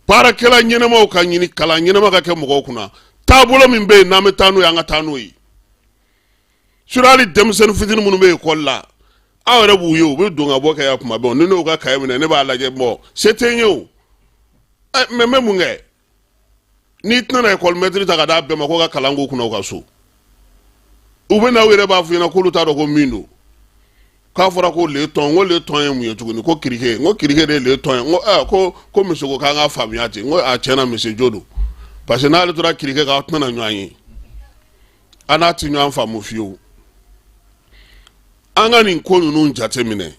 baarakɛla ɲɛnamaw ka ɲini, kalan ɲɛnama ka kɛ mɔgɔw kunna, taabolo min bɛ yen n'an bɛ taa n'o ye, an ka taa n'o ye. Surtout hali denmisɛnnin fitinin minnu bɛ ekɔli la, aw yɛrɛ b'u ye, u bɛ don ka bɔ kɛ yan kuma bɛɛ. Ni ne y'u ka kaye minɛ, ne b'a lajɛ, bɔn se tɛ n ye o, mais n bɛ mun kɛ? N'i tɛna na ekɔli mɛtiri ta ka d'a bɛɛ ma ko ka kalan k'u kunna u ka so, u bɛ na, u yɛrɛ b'a fɔ ɲɛna k'olu t'a dɔn ko min don, k'a fɔra ko le tɔn. N ko le tɔn ye mun ye tuguni? Ko kirike. N ko kirike de ye le tɔn ye. N ko ɛɛ ko monsieur ko k'an ka faamuya ten. N ko a tiɲɛ na, monsieur jo don, parce que n'ale tora kirike kan, aw tɛna ɲɔgɔn ye, an n'a tɛ ɲɔgɔn faamu fiyewu. An ka nin ko ninnu jateminɛ,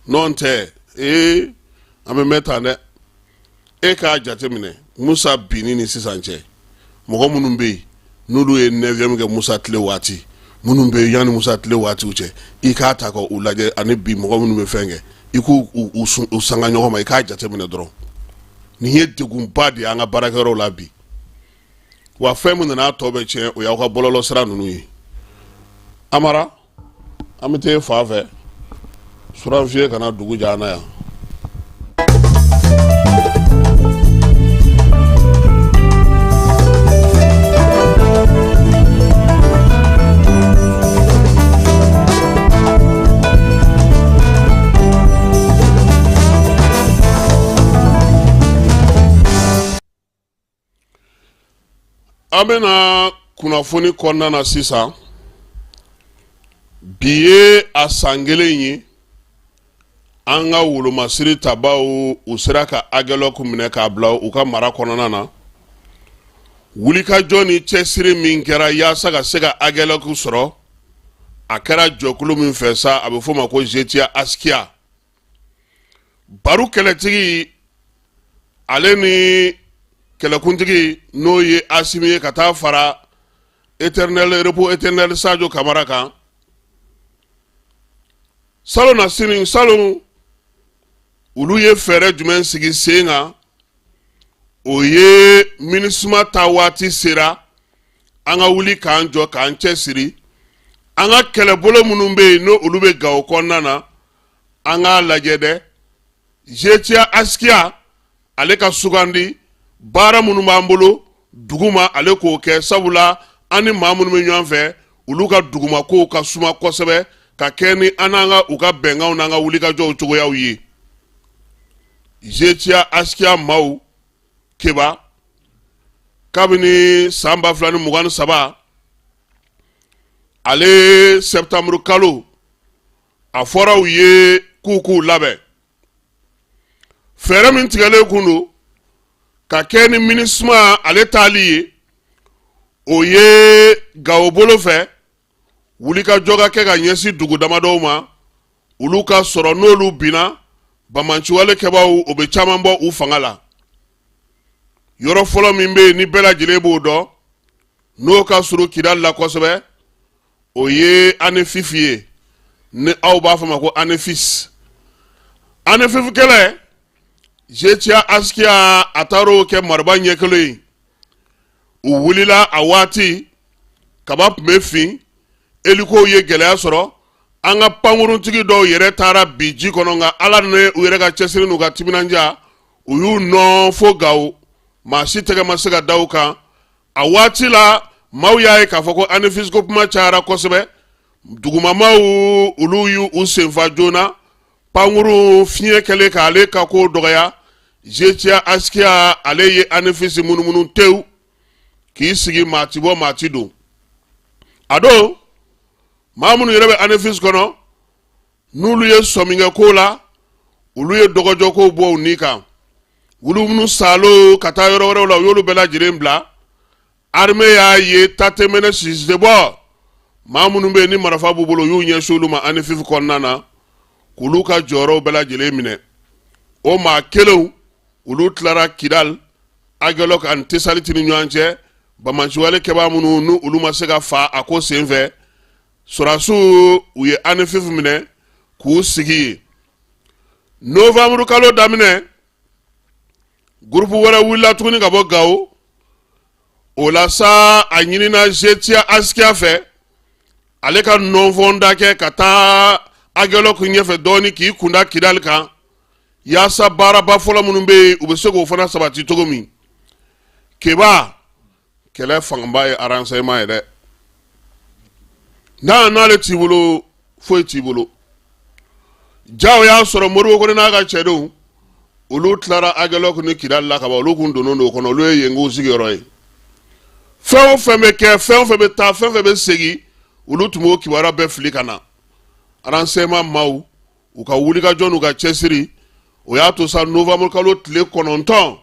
n'o tɛ ee an bɛ mɛn tan dɛ. E k'a jateminɛ, Musa binni ni sisan cɛ, mɔgɔ minnu bɛ yen n'olu ye neuvième kɛ Musa tile waati, minnu bɛ yen yanni Musa tile waatiw cɛ, i k'a ta ka u lajɛ, ani bi mɔgɔ minnu bɛ fɛn kɛ, i k'u u sanga ɲɔgɔn ma, i k'a jateminɛ dɔrɔn. Nin ye degunba de ye an ka baarakɛyɔrɔw la bi. Wa fɛn min nana a tɔ bɛ tiɲɛ, o y'aw ka bɔlɔlɔsira ninnu ye. Amara, an bɛ taa fan fɛ suranfiye kana dugu ja an na yan. An bɛna kunnafoni kɔnɔna na sisan. Bi ye a san kelen ye, an ka wolomasiri tabaw, u sera ka Aguelhok minɛ k'a bila u ka mara kɔnɔna na. Wulikajɔ ni cɛsiri min kɛra yaasa ka se ka Aguelhok sɔrɔ, a kɛra jɛkulu min fɛ sa, a bɛ f'o ma ko Zetia Askiya. Baru kɛlɛtigi, ale ni kɛlɛkuntigi n'o ye Asimi ye, ka taa fara éternel repos éternel Sajo Kamara kan. Salon na sini salon olu ye fɛɛrɛ jumɛn sigi sen kan? O ye MINUSMA ta waati sera, an ka wuli k'an jɔ k'an cɛ siri. An ka kɛlɛbolo minnu bɛ yen, n'o olu bɛ Gawo kɔnɔna na, an k'a lajɛ dɛ. GTIA Askia ale ka sugandi, baara minnu b'an bolo duguma, ale k'o kɛ, sabula an ni maa minnu bɛ ɲɔgɔn fɛ, olu ka dugumakow ka suma kosɛbɛ ka kɛ ni an n'an ka u ka bɛnkanw n'an ka wulikajɔw cogoyaw ye. GTIA Askia maaw keba kabini san 2023 ale septembre kalo, a fɔra u ye k'u k'u labɛn. Fɛɛrɛ min tigɛlen kun don ka kɛ ni MINUSMA ale taali ye, o ye Gawo bolo fɛ wulikajɔ ka kɛ ka ɲɛsin dugu damadɔw ma, olu ka sɔrɔ. N'olu binna, banbaanciwale kɛbaaw, o bɛ caman bɔ u fanga la. Yɔrɔ fɔlɔ min bɛ yen ni bɛɛ lajɛlen b'o dɔn, n'o ka surun Kidali la kosɛbɛ, o ye Anefif ye, ni aw b'a fɔ ma ko Anefis. Anefif kɛlɛ, GTIA Askia a taar'o kɛ mariba ɲɛ kelen ye. U wulila a waati, kaba tun bɛ fin, elikow ye gɛlɛya sɔrɔ. An ka pankuruntigi dɔw yɛrɛ taara bin ji kɔnɔ, nka Ala ni u yɛrɛ ka cɛsiri n'u ka timinandiya, u y'u nɔ fo Gawo, maa si tɛgɛ ma se ka da u kan. A waati la, maaw y'a ye k'a fɔ ko Anefis ko kuma cayara kosɛbɛ. Dugumamaw, olu y'u senfa joona. Pankurun fiɲɛ kɛlen k'ale ka ko dɔgɔya, GTIA Askia ale ye Anefis munumunu tewu k'i sigi, maa ti bɔ, maa ti don. A don, maa minnu yɛrɛ bɛ Anefis kɔnɔ, n'olu ye sɔmi kɛ ko la, olu ye dɔgɔjɔkow bɔ u ni kan. Wulu minnu salo ka taa yɔrɔ wɛrɛw la, u y'olu bɛɛ lajɛlen bila. Armée y'a ye ta tɛ mɛnɛ, sisi tɛ bɔ. Maa minnu bɛ yen ni marifa b'u bolo, u y'u ɲɛsin olu ma Anefif kɔnɔna na k'olu ka jɔyɔrɔw bɛɛ lajɛlen minɛ. O maa kelenw, olu tilara Kidal, Agelok ani Tesaliti ni ɲɔgɔn cɛ. Banbaanciwale kɛbaa minnu ni olu ma se ka fa a ko senfɛ, sɔrɔdasiw, u ye Anefif minɛ k'u sigi yen. Novembre kalo daminɛ, gurupu wɛrɛ wulila tuguni ka bɔ Gawo. O la sa, a ɲinina GTIA Askia fɛ, ale ka nɔnfɔnda kɛ ka taa Agelok ɲɛfɛ dɔɔni k'i kunda Kidali kan, yaasa baaraba fɔlɔ minnu bɛ yen, u bɛ se k'o fana sabati cogo min. Keba, kɛlɛ fangaba ye renseignement ye dɛ. N'a n'ale t'i bolo, foyi t'i bolo. Ja o y'a sɔrɔ Modibo Kone n'a ka cɛdenw, olu tilara Agelok ni Kidali la kaban. Olu kun donnen don o kɔnɔ, olu ye yen k'u sigiyɔrɔ ye. Fɛn o fɛn bɛ kɛ, fɛn o fɛn bɛ taa, fɛn o fɛn bɛ segin, olu tun b'o kibaruya bɛɛ fili ka na. Renseignement maaw, u ka wulikajɔ n'u ka cɛsiri, o y'a to sa, novembre kalo tile 9,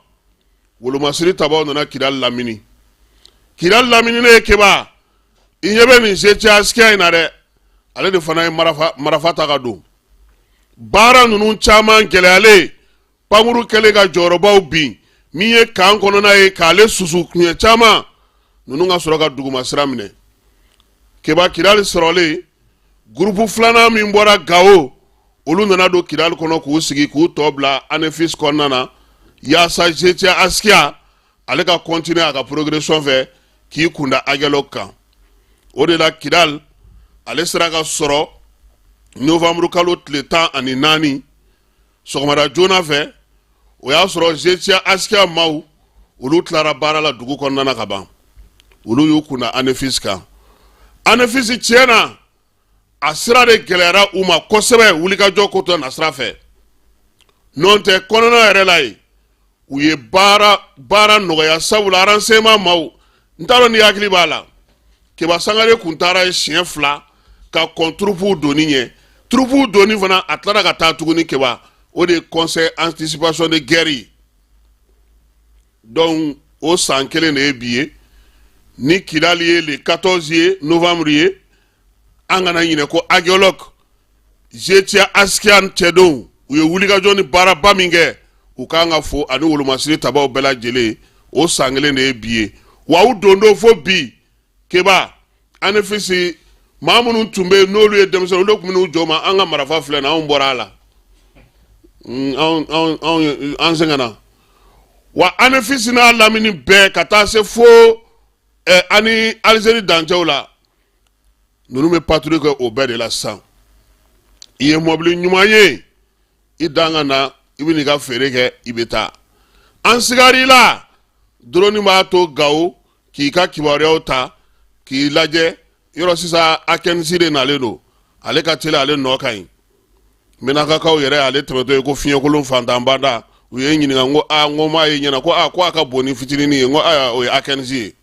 wolomasiri tabaw nana Kidali lamini. Kidali lamini ne ye Keba, i ɲɛ bɛ nin GTIA Askia in na dɛ, ale de fana ye marafa ta ka don. Baara ninnu caman gɛlɛyalen, pankuru kɛlen ka jɔyɔrɔbaw bin, min ye kan kɔnɔna ye k'ale susu kuɲɛ caman, ninnu ka sɔrɔ ka duguma sira minɛ. Keba, Kidali sɔrɔlen, gurupu filanan min bɔra Gawo, olu nana don Kidali kɔnɔ k'u sigi k'u tɔ bila Anefis kɔnɔna na, yaasa GTIA Askia ale ka continuer a ka progression fɛ k'i kunda Agelok kan. O de la, Kidal ale sera ka sɔrɔ novembre kalo tile 14 sɔgɔmada joona fɛ. O y'a sɔrɔ GTIA Askia maaw, olu tilara baara la dugu kɔnɔna na ka ban. Olu y'u kunda Anefis kan. Anefis, tiɲɛ na, a sira de gɛlɛyara u ma kosɛbɛ wulikajɔ ko tɔ na sira fɛ. N'o tɛ, kɔnɔna yɛrɛ la yen, u ye baara baara nɔgɔya, sabula renseignement maaw, n t'a dɔn ni hakili b'a la, Keba Sangare kun taara ye siɲɛ 2 ka kɔn turupuw donni ɲɛ. Turupuw donni fana, a tilara ka taa tuguni. Keba, o de ye conseil anticipation de guerre ye. Donc o san kelen de ye bi ye ni Kidali ye le 14 ye novembre ye. An kana ɲinɛ ko Agelok, GTIA Askia cɛdenw, u ye wulikajɔ ni baaraba min kɛ, u kan ka fo ani wolomasiri tabaw bɛɛ lajɛlen. O san kelen de ye bi ye. Wa u don don fo bi, Keba, Anefisi Maa minnu tun bɛ yen n'olu ye denmisɛnnin, olu tun bɛ n'u jɔ ma, an ka marafa filɛ nin, anw bɔra a la, anw an sɛgɛnna. Wa Anefisi n'a lamini bɛɛ ka taa se fo ani Alizeri dancɛw la, ninnu bɛ patrouille kɛ o bɛɛ de la sisan. I ye mɔbili ɲuman ye, i dan ka na, i bɛ n'i ka feere kɛ, i bɛ taa. An sigar'i la, drone b'a to Gawo k'i ka kibaruyaw ta k'i lajɛ yɔrɔ. Sisan A15 de nalen don, ale ka teli, ale nɔ ka ɲi. Menakakaw yɛrɛ, ale tɛmɛtɔ ye ko fiɲɛkolon fantanbada, u ye n ɲininka, n ko aa, n ko m'a ye ɲɛna, ko aa, ko a ka bon ni fitininin ye. N ko ayiwa, o ye A15 ye.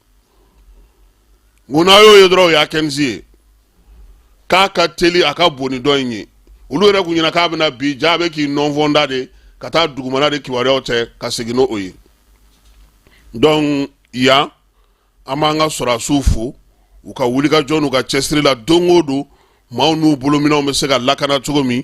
N ko n'a y'o ye dɔrɔn, o ye A15 ye, k'a ka teli, a ka bon ni dɔ in ye. Olu yɛrɛ kun ɲɛna k'a bɛna bi ja, a bɛ k'i nɔnfɔnda de ka taa dugumana de kibaruyaw cɛ ka segin n'o ye. Donc yan, an b'an ka sɔrɔdasiw fo u ka wulikajɔ n'u ka cɛsiri la don o don, maaw n'u bolominɛnw bɛ se ka lakana cogo min.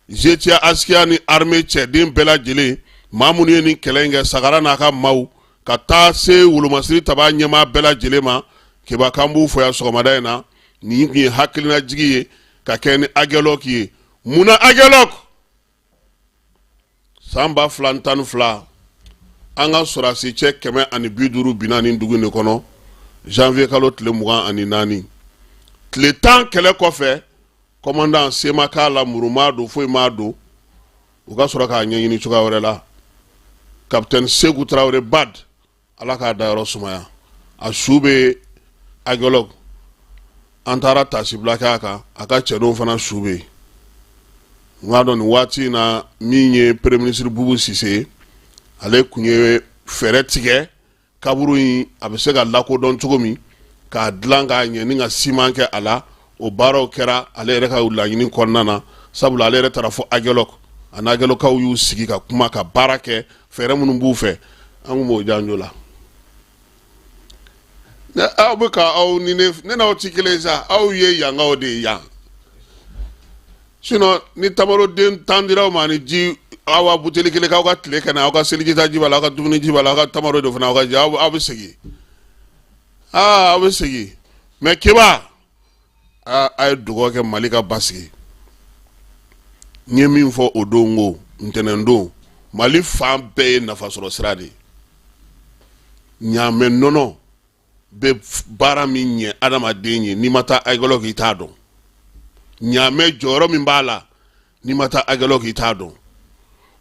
GTIA Askiya ni armée cɛden bɛɛ lajɛlen, maa minnu ye nin kɛlɛ in kɛ, Sagara n'a ka maaw, ka taa se wolomasiri taba ɲɛmaa bɛɛ lajɛlen ma, Keba, k'an b'u fo yan sɔgɔmada in na. Nin tun ye hakilinajigi ye ka kɛ ni Aguelhok ye. Mun na Aguelhok? San 2012, an ka sɔrɔdasi cɛ 150 binna nin dugu in de kɔnɔ, janvier kalo tile 24. Tile 10 kɛlɛ kɔfɛ, commandant se ma k'a la, muru m'a don, foyi m'a don. U ka sɔrɔ k'a ɲɛɲini cogoya wɛrɛ la. Capitaine Seku Tarawele Bad, Ala k'a dayɔrɔ sumaya, a su bɛ Aguelhok. An taara taasibila kɛ a kan, a ka cɛdenw fana su bɛ yen. N k'a dɔn nin waati in na, min ye premier ministre Bubu Sise ye, ale tun ye fɛɛrɛ tigɛ kaburu in a bɛ se ka lakodɔn cogo min, k'a dilan k'a ɲɛ ni ka siman kɛ a la. O baaraw kɛra ale yɛrɛ ka laɲini kɔnɔna na, sabula ale yɛrɛ taara fo Aguelhok, a n'Aguelhokkaw y'u sigi ka kuma, ka baara kɛ, fɛɛrɛ minnu b'u fɛ, an kun b'o janjo la. Aw bɛ ka aw ni ne, ne n'aw ti kelen sa, aw ye yankaw de ye yan. Sinon ni tamaroden 10 dira aw ma ni ji, aw ka buteli kelen k'aw ka tile kɛ n'a, aw ka selijita ji b'a la, aw ka dumuni ji b'a la, aw ka tamaro de fana, aw ka ji, aw bɛ segin, aa, aw bɛ segin. Mais Keba, aa, a ye dugawu kɛ Mali ka basigi. N ye min fɔ o don, ko ntɛnɛn don, Mali fan bɛɛ ye nafasɔrɔ sira de ye. Ɲaamɛ nɔnɔ bɛ baara min ɲɛ adamaden ye, n'i ma taa Aguelhok i t'a dɔn. Ɲaamɛ jɔyɔrɔ min b'a la, n'i ma taa Aguelhok i t'a dɔn.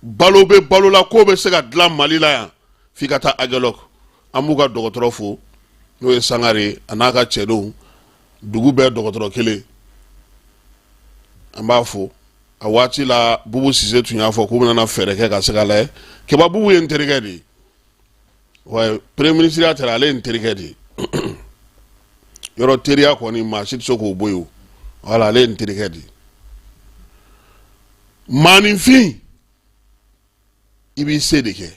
Balo bɛ balo la, k'o bɛ se ka dilan Mali la yan, f'i ka taa Aguelhok. An b'u ka dɔgɔtɔrɔ fo, n'o ye Sangare a n'a ka cɛdenw, dugu bɛɛ dɔgɔtɔrɔ kelen, an b'a fo. A waati la, Bubu Sise tun y'a fɔ k'u bɛna fɛɛrɛ kɛ ka se ka lajɛ. Keba, Bubu ye n terikɛ de ye wa, premier ministre ya tɛrɛ, ale ye n terikɛ de ye. Yɔrɔ teriya kɔni, maa si tɛ se k'o bɔ yen o. Wala, ale ye n terikɛ de ye. Maaninfin, i b'i se de kɛ.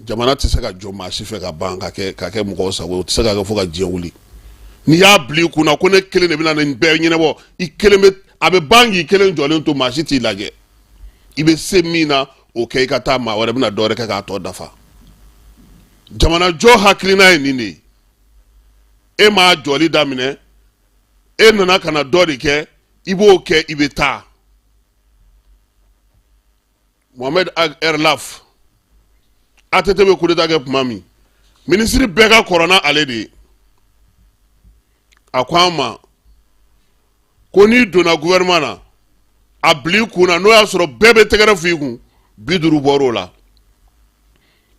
Jamana tɛ se ka jɔ maa si fɛ ka ban ka kɛ mɔgɔw sago ye, o tɛ se ka kɛ fo ka diɲɛ wuli. N'i y'a bila i kunna ko ne kelen de bɛna nin bɛɛ ɲɛnabɔ, i kelen bɛ, a bɛ ban k'i kelen jɔlen to, maa si t'i lajɛ. I bɛ se min na, o kɛ, i ka taa, maa wɛrɛ bɛna dɔ wɛrɛ kɛ k'a tɔ dafa. Jamanajɔ hakilina ye nin de ye. E m'a jɔli daminɛ, e nana ka na dɔ de kɛ, i b'o kɛ, i bɛ taa. Mohamed Ag Erlaf, ATT bɛ coup d'état kɛ tuma min, minisiri bɛɛ ka kɔrɔ n'ale de ye. A ko an ma ko n'i donna gouvernement na, a bila i kun na, n'o y'a sɔrɔ bɛɛ bɛ tɛgɛrɛ fɔ i kun, 50 bɔr'o la,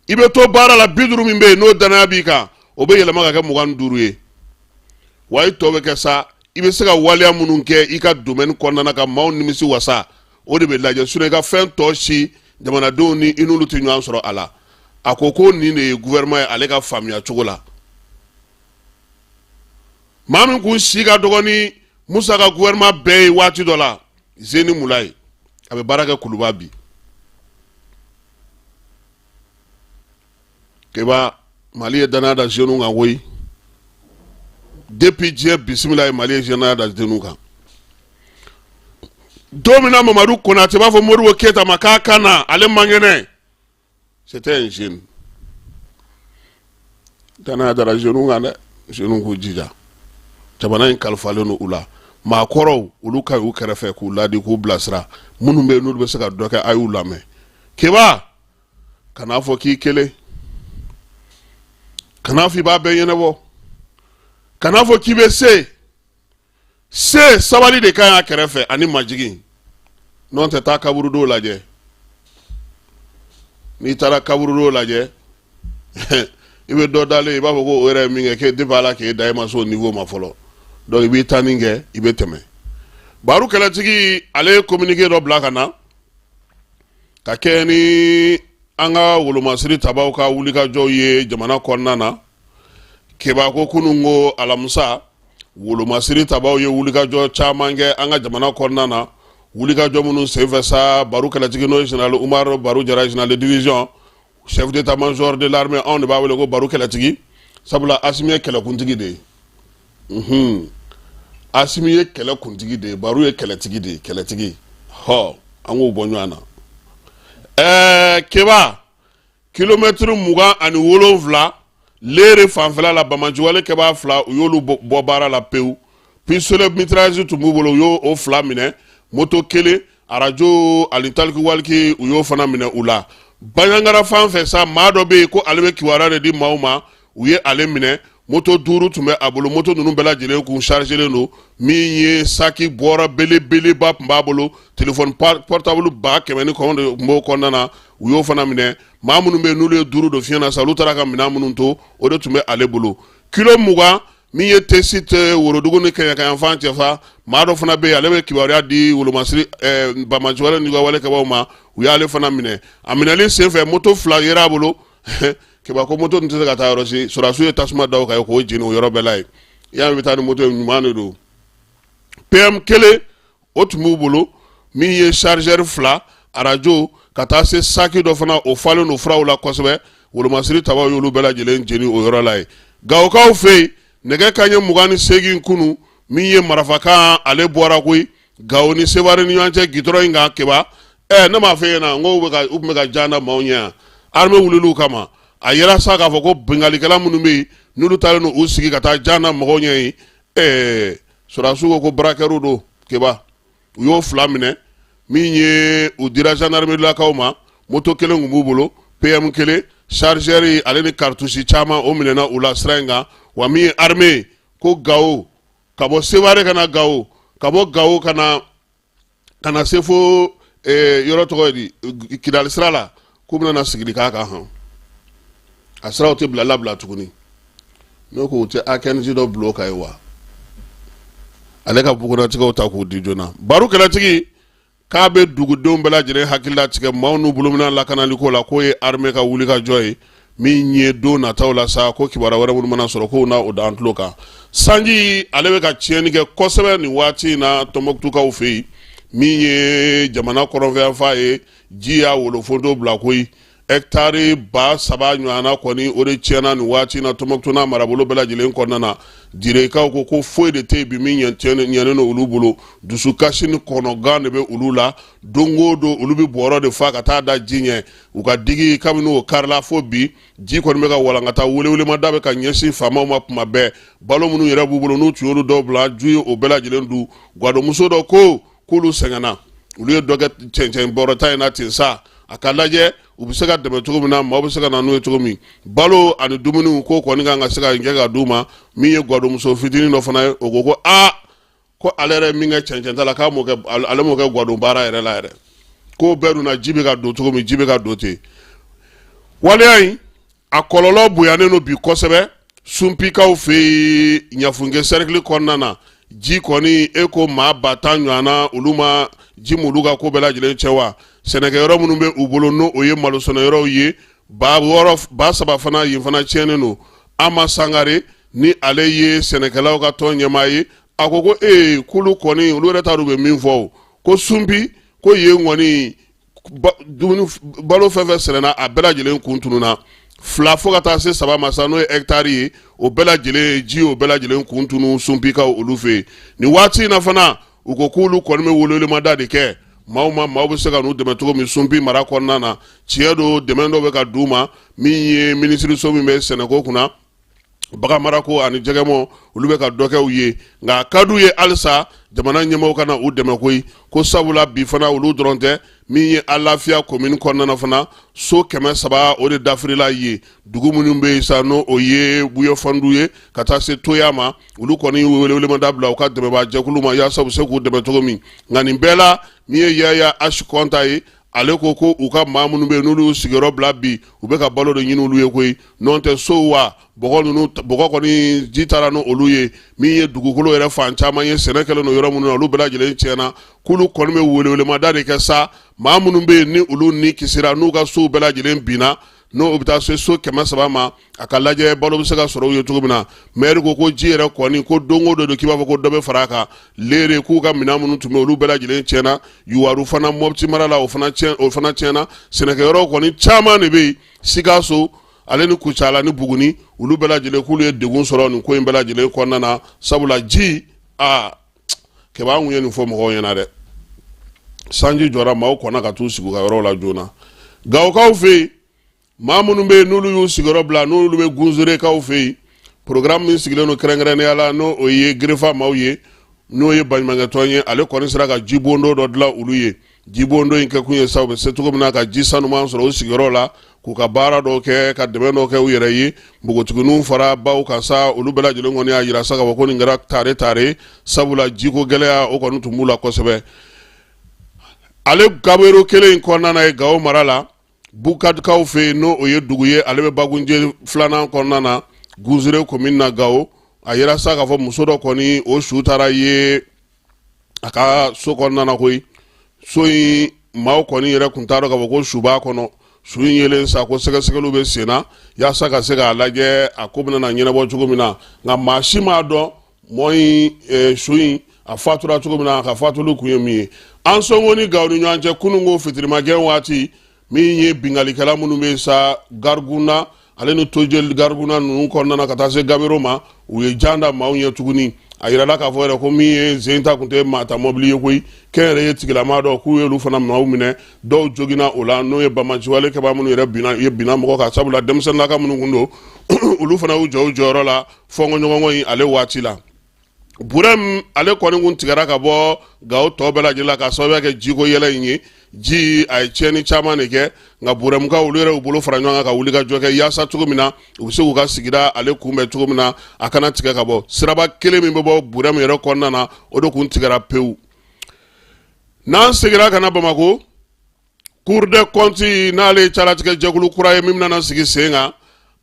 i bɛ to baara la, 50 min bɛ yen n'o danaya b'i kan, o bɛ yɛlɛma ka kɛ 25 ye. Wa i tɔ bɛ kɛ sa, i bɛ se ka waleya minnu kɛ i ka domaine kɔnɔna na ka maaw nimisi wasa, o de bɛ lajɛ. Sinon i ka fɛn tɔ si, jamanadenw ni i n'olu tɛ ɲɔgɔn sɔrɔ a la. A ko ko nin de ye gouvernement ye ale ka faamuya cogo la. Maa min kun si ka dɔgɔ ni Musa ka gouvernement bɛɛ ye waati dɔ la, Zeni Mulayi, a bɛ baara kɛ Kuluba bi. Keba, Mali ye danaya da jeunes kan koyi. Depuis diɲɛ bisimila ye, Mali ye danaya da jeunes kan. Don min na Mamadu Konate b'a fɔ Modibo Keyita ma k'a ka na, ale man kɛnɛ, c'était un jeune. Danaya dara jeunes kan dɛ. Jeunes k'u jija, jamana in kalifalen don u la. Maakɔrɔw, olu ka ɲi u kɛrɛfɛ k'u ladi, k'u bilasira. Minnu bɛ yen n'olu bɛ se ka dɔ kɛ, a y'u lamɛn. Keba, kan'a fɔ k'i kelen, kan'a fɔ i b'a bɛɛ ɲɛnabɔ, kan'a fɔ k'i bɛ se. Se sabali de ka ɲi a kɛrɛfɛ ani majigin. N'o tɛ, taa kaburudo lajɛ. N'i taara kaburudo lajɛ, i bɛ dɔ dalen, i b'a fɔ ko o yɛrɛ ye min kɛ k'e depuis Ala k'e da, e ma se o niveau ma fɔlɔ. Donc i b'i ta nin kɛ, i bɛ tɛmɛ. Baru Kɛlɛtigi, ale ye communiqué dɔ bila ka na ka kɛ ni an ka wolomasiri tabaw ka wulikajɔw ye jamana kɔnɔna na. Keba ko kunun ko alamisa, wolomasiri tabaw ye wulikajɔ caman kɛ an ka jamana kɔnɔna na. Wulikajɔ minnu senfɛ sa, Baru Kɛlɛtigi, n'o ye général Umaru Baru Jara, général de division, chef d'état-major de l'armée, anw de b'a wele ko Baru Kɛlɛtigi, sabula Asimi ye kɛlɛkuntigi de ye. Asimi ye kɛlɛkuntigi de ye, Baru ye kɛlɛtigi de ye. Kɛlɛtigi hɔ, an k'o bɔ ɲɔgɔn na. Keba, kilomɛtiri 27 Lere fanfɛla la, banbaanciwale kɛbaa fila, u y'olu bɔ baara la pewu. Pistolet mitrailleuse tun b'u bolo, u y'o o fila minɛ, moto kelen, arajo ani talkie-walkie, u y'o fana minɛ u la. Banjagara fan fɛ sa, maa dɔ bɛ yen ko ale bɛ kibaruya de di maaw ma, u ye ale minɛ. Moto duuru tun bɛ a bolo, moto ninnu bɛɛ lajɛlen kun chargelen don. Min ye saki bɔra belebeleba tun b'a bolo, téléphone portable 100 000 de tun b'o kɔnɔna na, u y'o fana minɛ. Maa minnu bɛ yen n'olu ye duuru don fiɲɛ na sa, olu taara ka minɛn minnu to, o de tun bɛ ale bolo. Kilo 20 min ye Tessit worodugu ni kɛɲɛkayanfan cɛfa, maa dɔ fana bɛ yen, ale bɛ kibaruya di wolomasiri banbaanciwale ni wale kɛbaaw ma, u y'ale fana minɛ. A minɛli senfɛ, moto fila yera a bolo. Keba ko moto tɛ se ka taa yɔrɔ si, sɔrɔdasiw ye tasuma da o kan k'o jeni o yɔrɔ bɛɛ la yen. I y'a mɛn, bɛ taa ni moto ye, ɲuman de don. PM kelen o tun b'u bolo, min ye chargeur fila, arajo, ka taa se saki dɔ fana, o falen don furaw la kosɛbɛ. Wolomasiri tabaw y'olu bɛɛ lajɛlen jeni o yɔrɔ la yen. Gawokaw fɛ yen, nɛgɛ kanɲɛ 28 kunun, min ye marafakan, ale bɔra koyi Gawo ni Seware ni ɲɔgɔn cɛ gitɔrɔn in kan. Keba, ne m'a fɔ e ɲɛna n ko u tun bɛ ka jan da maaw ɲɛ yan, armée wulil'u kama. A yera sa k'a fɔ ko binkannikɛla minnu bɛ yen, n'olu taalen don u sigi ka taa jan da mɔgɔw ɲɛ yen, sɔrɔdasiw ko ko braqueurs don. Keba, u y'o fila minɛ, min ye u dira gendarmerie lakaw ma. Moto kelen tun b'u bolo, PM kelen, chargeur ale ni cartouche caman, o minɛna u la sira in kan. Wa min ye armée ko Gawo, ka bɔ Seware ka na Gawo, ka bɔ Gawo ka na se fo yɔrɔ tɔgɔ ye di, Kidali sira la, k'u bɛna na sigili k'a kan hɔn. A siraw tɛ bila labila tuguni. N'o ko u tɛ A15 dɔ bila o kan ye wa, ale ka bugunatigɛw ta k'u di joona. Baru Kɛlɛtigi k'a bɛ dugudenw bɛɛ lajɛlen hakili latigɛ maaw n'u bolominɛn lakanaliko la, k'o ye armée ka wulikajɔ ye. Min ye don nataw la sa, ko kibaruya wɛrɛ minnu mana sɔrɔ, k'o na o da an tulo kan. Sanji, ale bɛ ka tiɲɛni kɛ kosɛbɛ nin waati in na Tɔnbɔkutukaw fɛ yen, min ye jamana kɔrɔnfɛyanfan ye. Ji y'a wolofoto bila koyi. Hɛkitari 3000 ɲɔgɔnna kɔni, o de tiɲɛna nin waati in na Tɔnbɔkutu n'a marabolo bɛɛ lajɛlen kɔnɔna na. Direkaw ko ko foyi de tɛ yen bi min ɲɛnen don olu bolo. Dusukasi ni kɔnɔgan de bɛ olu la. Don o don, olu bɛ bɔrɔ de fa ka taa da ji ɲɛ. U ka digi, kabini o karila fo bi, ji kɔni bɛ ka walankata. Welewelemada bɛ ka ɲɛsin faamaw ma tuma bɛɛ. Balo minnu yɛrɛ b'u bolo, n'u tun y'olu dɔw bila, ju ye o bɛɛ lajɛlen dun. Gwadonmuso dɔ ko k'olu sɛgɛnna, olu ye dɔ kɛ cɛncɛn bɔrɔ ta in na ten sa. A ka lajɛ u bɛ se ka dɛmɛ cogo min na, maaw bɛ se ka na n'u ye cogo min, balo ani dumuniw ko kɔni kan ka se ka kɛ ka d'u ma. Min ye gwadonmuso fitinin dɔ fana ye, o ko ko aa, ko ale yɛrɛ min kɛ cɛncɛn ta la, k'a m'o kɛ, ale m'o kɛ gwadon baara yɛrɛ la yɛrɛ. Ko bɛɛ dun na, ji bɛ ka don cogo min, ji bɛ ka don ten. Waleya in, a kɔlɔlɔ bonyanen don bi kosɛbɛ Sunpikaw fɛ yen, Ɲafunke sɛrikili kɔnɔna na. Ji kɔni, e ko maa 10 000 ɲɔgɔnna, olu ma ji m'olu ka ko bɛɛ lajɛlen cɛ wa. Sɛnɛkɛyɔrɔ minnu bɛ u bolo, n'o o ye malosɛnɛyɔrɔw ye, 6000, 3000 fana, yen fana tiɲɛnen don. Ama Sangare, ni ale ye sɛnɛkɛlaw ka tɔn ɲɛmaa ye, a ko ko ee, k'olu kɔni, olu yɛrɛ t'a dɔn u bɛ min fɔ o. Ko Sunpi, ko yen kɔni dumuni balo fɛn fɛn sɛnɛna, a bɛɛ lajɛlen kun tununna. Fila fo ka taa se saba ma sa, n'o ye hɛkitari ye, o bɛɛ lajɛlen ji, o bɛɛ lajɛlen kun tunu Sunpikaw olu fɛ yen nin waati in na fana. U ko k'olu kɔni bɛ welewelemada de kɛ maaw ma, maaw bɛ se ka n'u dɛmɛ cogo min Sunpi mara kɔnɔna na. Tiɲɛ don, dɛmɛ dɔ bɛ ka d'u ma. Min ye minisiriso min bɛ sɛnɛko kunna, bagan marako ani jɛgɛmɔ, olu bɛ ka dɔ kɛ u ye, nka a ka d'u ye halisa jamana ɲɛmaaw ka na u dɛmɛ koyi, ko sabula bi fana olu dɔrɔn tɛ. Min ye Alafia komini kɔnɔna na fana, so 300 o de dafirila yen. Dugu minnu bɛ yen sa, n'o o ye Buyefandu ye ka taa se Toya ma, olu kɔni welewelemada bila u ka dɛmɛbaajɛkulu ma yaasa u bɛ se k'u dɛmɛ cogo min. Nka nin bɛɛ la, min ye Yaya H Kɔnta ye, ale ko ko u ka maa minnu bɛ yen n'olu y'u sigiyɔrɔ bila bi, u bɛ ka balo de ɲini olu ye koyi. N'o tɛ sow wa bɔgɔ ninnu, bɔgɔ kɔni ji taara ni olu ye. Min ye dugukolo yɛrɛ fan caman ye, sɛnɛ kɛlen don yɔrɔ minnu na, olu bɛɛ lajɛlen tiɲɛna. K'olu kɔni bɛ welewelemada de kɛ sa, maa minnu bɛ yen ni olu ni kisira, n'u ka sow bɛɛ lajɛlen binna, n'o bɛ taa se so 300 ma, a ka lajɛ balo bɛ se ka sɔrɔ u ye cogo min na. Mɛri ko ko ji yɛrɛ kɔni, ko don o don k'i b'a fɔ ko dɔ bɛ fara a kan. Lere k'u ka minɛn minnu tun bɛ, olu bɛɛ lajɛlen tiɲɛna. Yuwaru fana, Mɔpti mara la, o fana tiɲɛna. Sɛnɛkɛyɔrɔw kɔni caman de bɛ yen, Sikaso ale ni Kucala ni Buguni, olu bɛɛ lajɛlen k'olu ye degun sɔrɔ nin ko in bɛɛ lajɛlen kɔnɔna na, sabula ji aa kɛba. An kun ye nin fɔ mɔgɔw ɲɛna dɛ. Sanji jɔra, maaw kɔnna ka t'u sigi u ka yɔrɔw la joona. Gawokaw fɛ yen, maa minnu bɛ yen n'olu y'u sigiyɔrɔ bila, n'olu bɛ Gunzerekaw fɛ yen, programme min sigilen don kɛrɛnkɛrɛnnenya la, n'o o ye Gerefa maaw ye, n'o ye baɲumankɛtɔn ye, ale kɔni sera ka jibondo dɔ dilan olu ye. Jibondo in kɛkun ye sa, u bɛ se cogo min na ka ji sanuman sɔrɔ u sigiyɔrɔ la, k'u ka baara dɔw kɛ, ka dɛmɛ dɔw kɛ u yɛrɛ ye. Npogotigininw fara baw kan sa, olu bɛɛ lajɛlen kɔni y'a jira sa k'a fɔ ko nin kɛra tare tare, sabula jiko gɛlɛya o kɔni tun b'u la kosɛbɛ. Ale Gabero kelen in kɔnɔna na ye, Gawo mara la, Bukadikaw fɛ yen, n'o o ye dugu ye, ale bɛ Bagunje filanan kɔnɔna na, Gunzere komini na, Gawo. A yira sa k'a fɔ muso dɔ kɔni, o su taara ye a ka so kɔnɔna na koyi. So in maaw kɔni yɛrɛ tun t'a dɔn k'a fɔ ko su b'a kɔnɔ. Su in yelen sa, ko sɛgɛsɛgɛliw bɛ sen na yaasa ka se k'a lajɛ a ko bɛna na ɲɛnabɔ cogo min na. Nka maa si m'a dɔn mɔɔ in, su in a fatura cogo min na, a ka fatuli kun ye min ye. Ansongo ni Gawo ni ɲɔgɔn cɛ, kununko fitirimagɛn waati, min ye binkalikɛla minnu bɛ sa Gariguna ale ni Tojeli, Gariguna ninnu kɔnɔna na ka taa se Gabero ma, u ye jan da maaw ɲɛ tuguni. A yirala k'a fɔ yɛrɛ ko min ye zen ta tun tɛ maa ta mɔbili ye koyi, kɛnyɛrɛye tigilamaa dɔ, k'u y'olu fana maaw minɛ, dɔw joginna o la, n'o ye banbaanciwale kɛbaa minnu yɛrɛ binna, ye binna mɔgɔ kan, sabula denmisɛnninlaka minnu kun don, olu fana y'u jɔ u jɔyɔrɔ la fɔnkɔɲɔgɔnkɔ in ale waati la. Burɛm ale kɔni kun tigɛra ka bɔ Gawo tɔ bɛɛ lajɛlen la ka sababuya kɛ jiko yɛlɛ in ye. Ji a ye tiɲɛni caman de kɛ, nka Burɛmukaw olu yɛrɛ y'u bolo fara ɲɔgɔn kan ka wuli ka jɔ kɛ yaasa cogo min na u bɛ se k'u ka sigida ale kunbɛn cogo min na, a kana tigɛ ka bɔ. Siraba kelen min bɛ bɔ Burɛm yɛrɛ kɔnɔna na, o de kun tigɛra pewu. N'an seginna ka na Bamakɔ, Cour des comptes, n'ale ye calatigɛ jɛkulu kura ye min bɛna sigi sen kan,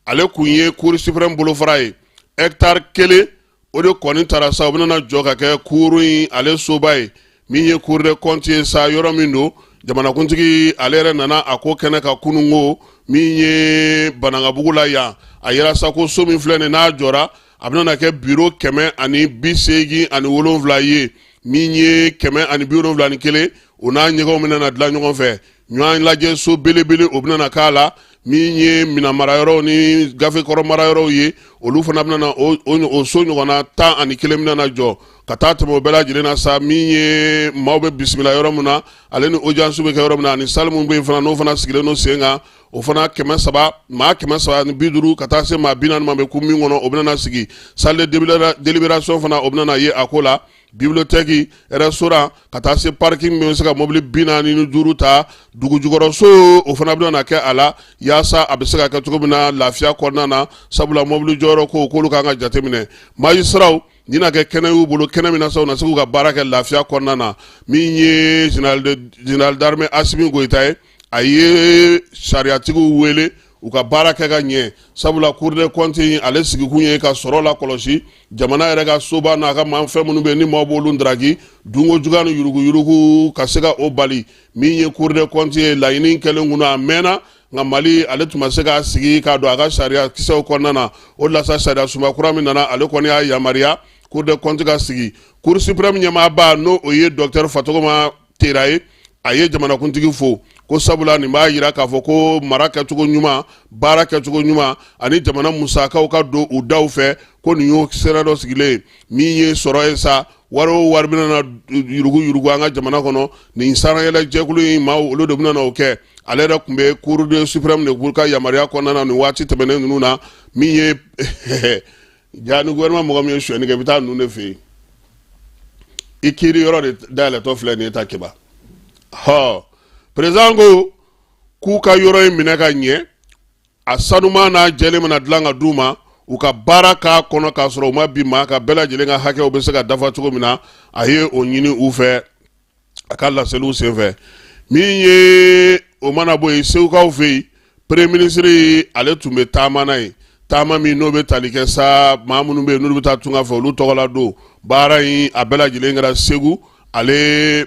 ale kun ye Cour suprême bolofara ye. Hectare kelen o de kɔni taara sa, o bɛna jɔ ka kɛ cour in ale soba ye. Min ye Cour des comptes ye sa, yɔrɔ min don, jamanakuntigi ale yɛrɛ nana a ko kɛnɛ kan kununko, min ye Banankabugu la yan. A yira sa ko so min filɛ nin, n'a jɔra, a bɛna kɛ biro 187 ye. Min ye 171, o n'a ɲɛgɛnw bɛna na dilan ɲɔgɔn fɛ. Ɲɔgɔn lajɛ so belebele, o bɛna na k'a la. Min ye minɛn marayɔrɔw ni gafe kɔrɔ marayɔrɔw ye, olu fana bɛna na, o so ɲɔgɔnna 11 bɛna na jɔ ka taa tɛmɛ o bɛɛ lajɛlen na sa. Min ye maaw bɛ bisimila yɔrɔ min na, ale ni audience bɛ kɛ yɔrɔ min na, ani salle min bɛ yen fana, n'o fana sigilen don sen kan, o fana 300, maa 350 ka taa se maa 40 ma bɛ kun min kɔnɔ, o bɛna na sigi. Salle de délibération fana, o bɛna na ye a ko la. Bibliothèque, restaurant, ka taa se parking min bɛ se ka mobili 45 ta. Dugu jukɔrɔso, o fana bɛna kɛ a la yaasa a bɛ se ka kɛ cogo min na lafiya kɔnɔna na, sabula mobili jɔyɔrɔ ko k'olu kan ka jateminɛ. Magistrats nin na kɛ kɛnɛ y'u bolo, kɛnɛ min na sa u na se k'u ka baara kɛ lafiya kɔnɔna na. Min ye général d'armée Asimi Goyita ye, a ye sariyatigiw wele u ka baara kɛ ka ɲɛ, sabula Cour des comptes ale sigikun ye ka sɔrɔ la kɔlɔsi, jamana yɛrɛ ka soba n'a ka maa fɛn minnu bɛ ni maaw b'olu daraki, dunko juguya ni yuruguyurugu ka se ka o bali. Min ye Cour des comptes ye, laɲini kɛlen kunna a mɛnna, nka Mali ale tun ma se k'a sigi k'a don a ka sariya kisɛw kɔnɔna na. O de la sa, sariya sunba kura min nana, ale kɔni y'a yamaruya Cour des comptes ka sigi. Cour suprême ɲɛmaaba, n'o o ye docteur Fatɔgɔma Tera ye, a ye jamanakuntigi fo ko sabula nin b'a jira k'a fɔ ko mara kɛcogo ɲuman, baara kɛcogo ɲuman ani jamana musakaw ka don u daw fɛ, ko nin y'o sira dɔ sigilen ye. Min ye sɔrɔ ye sa, wari o wari bɛna na yurugu yurugu an ka jamana kɔnɔ, nin sanayɛlɛ jɛkulu in maaw, olu de bɛna na o kɛ. Ale yɛrɛ tun bɛ Cour de suprême de ka yamaruya kɔnɔna na nin waati tɛmɛnen ninnu na. Min ye ja ni gouvernement mɔgɔ min ye sonyɛni kɛ, i bɛ taa ninnu de fɛ yen. I kiiri yɔrɔ de dayɛlɛtɔ filɛ nin ye ta Keba. Hɔ, président ko k'u ka yɔrɔ in minɛ ka ɲɛ, a sanuman n'a jɛlen mana dilan ka d'u ma, u ka baara k'a kɔnɔ k'a sɔrɔ u ma bin maa kan, bɛɛ lajɛlen ka hakɛw bɛ se ka dafa cogo min na. A ye o ɲini u fɛ a ka laseliw senfɛ. Min ye o mana bɔ yen, Segukaw fɛ yen, premier ministre ale tun bɛ taama na yen, taama min n'o bɛ tali kɛ sa maa minnu bɛ yen n'olu bɛ taa tunga fɛ, olu tɔgɔla don. Baara in a bɛɛ lajɛlen kɛra Segu ale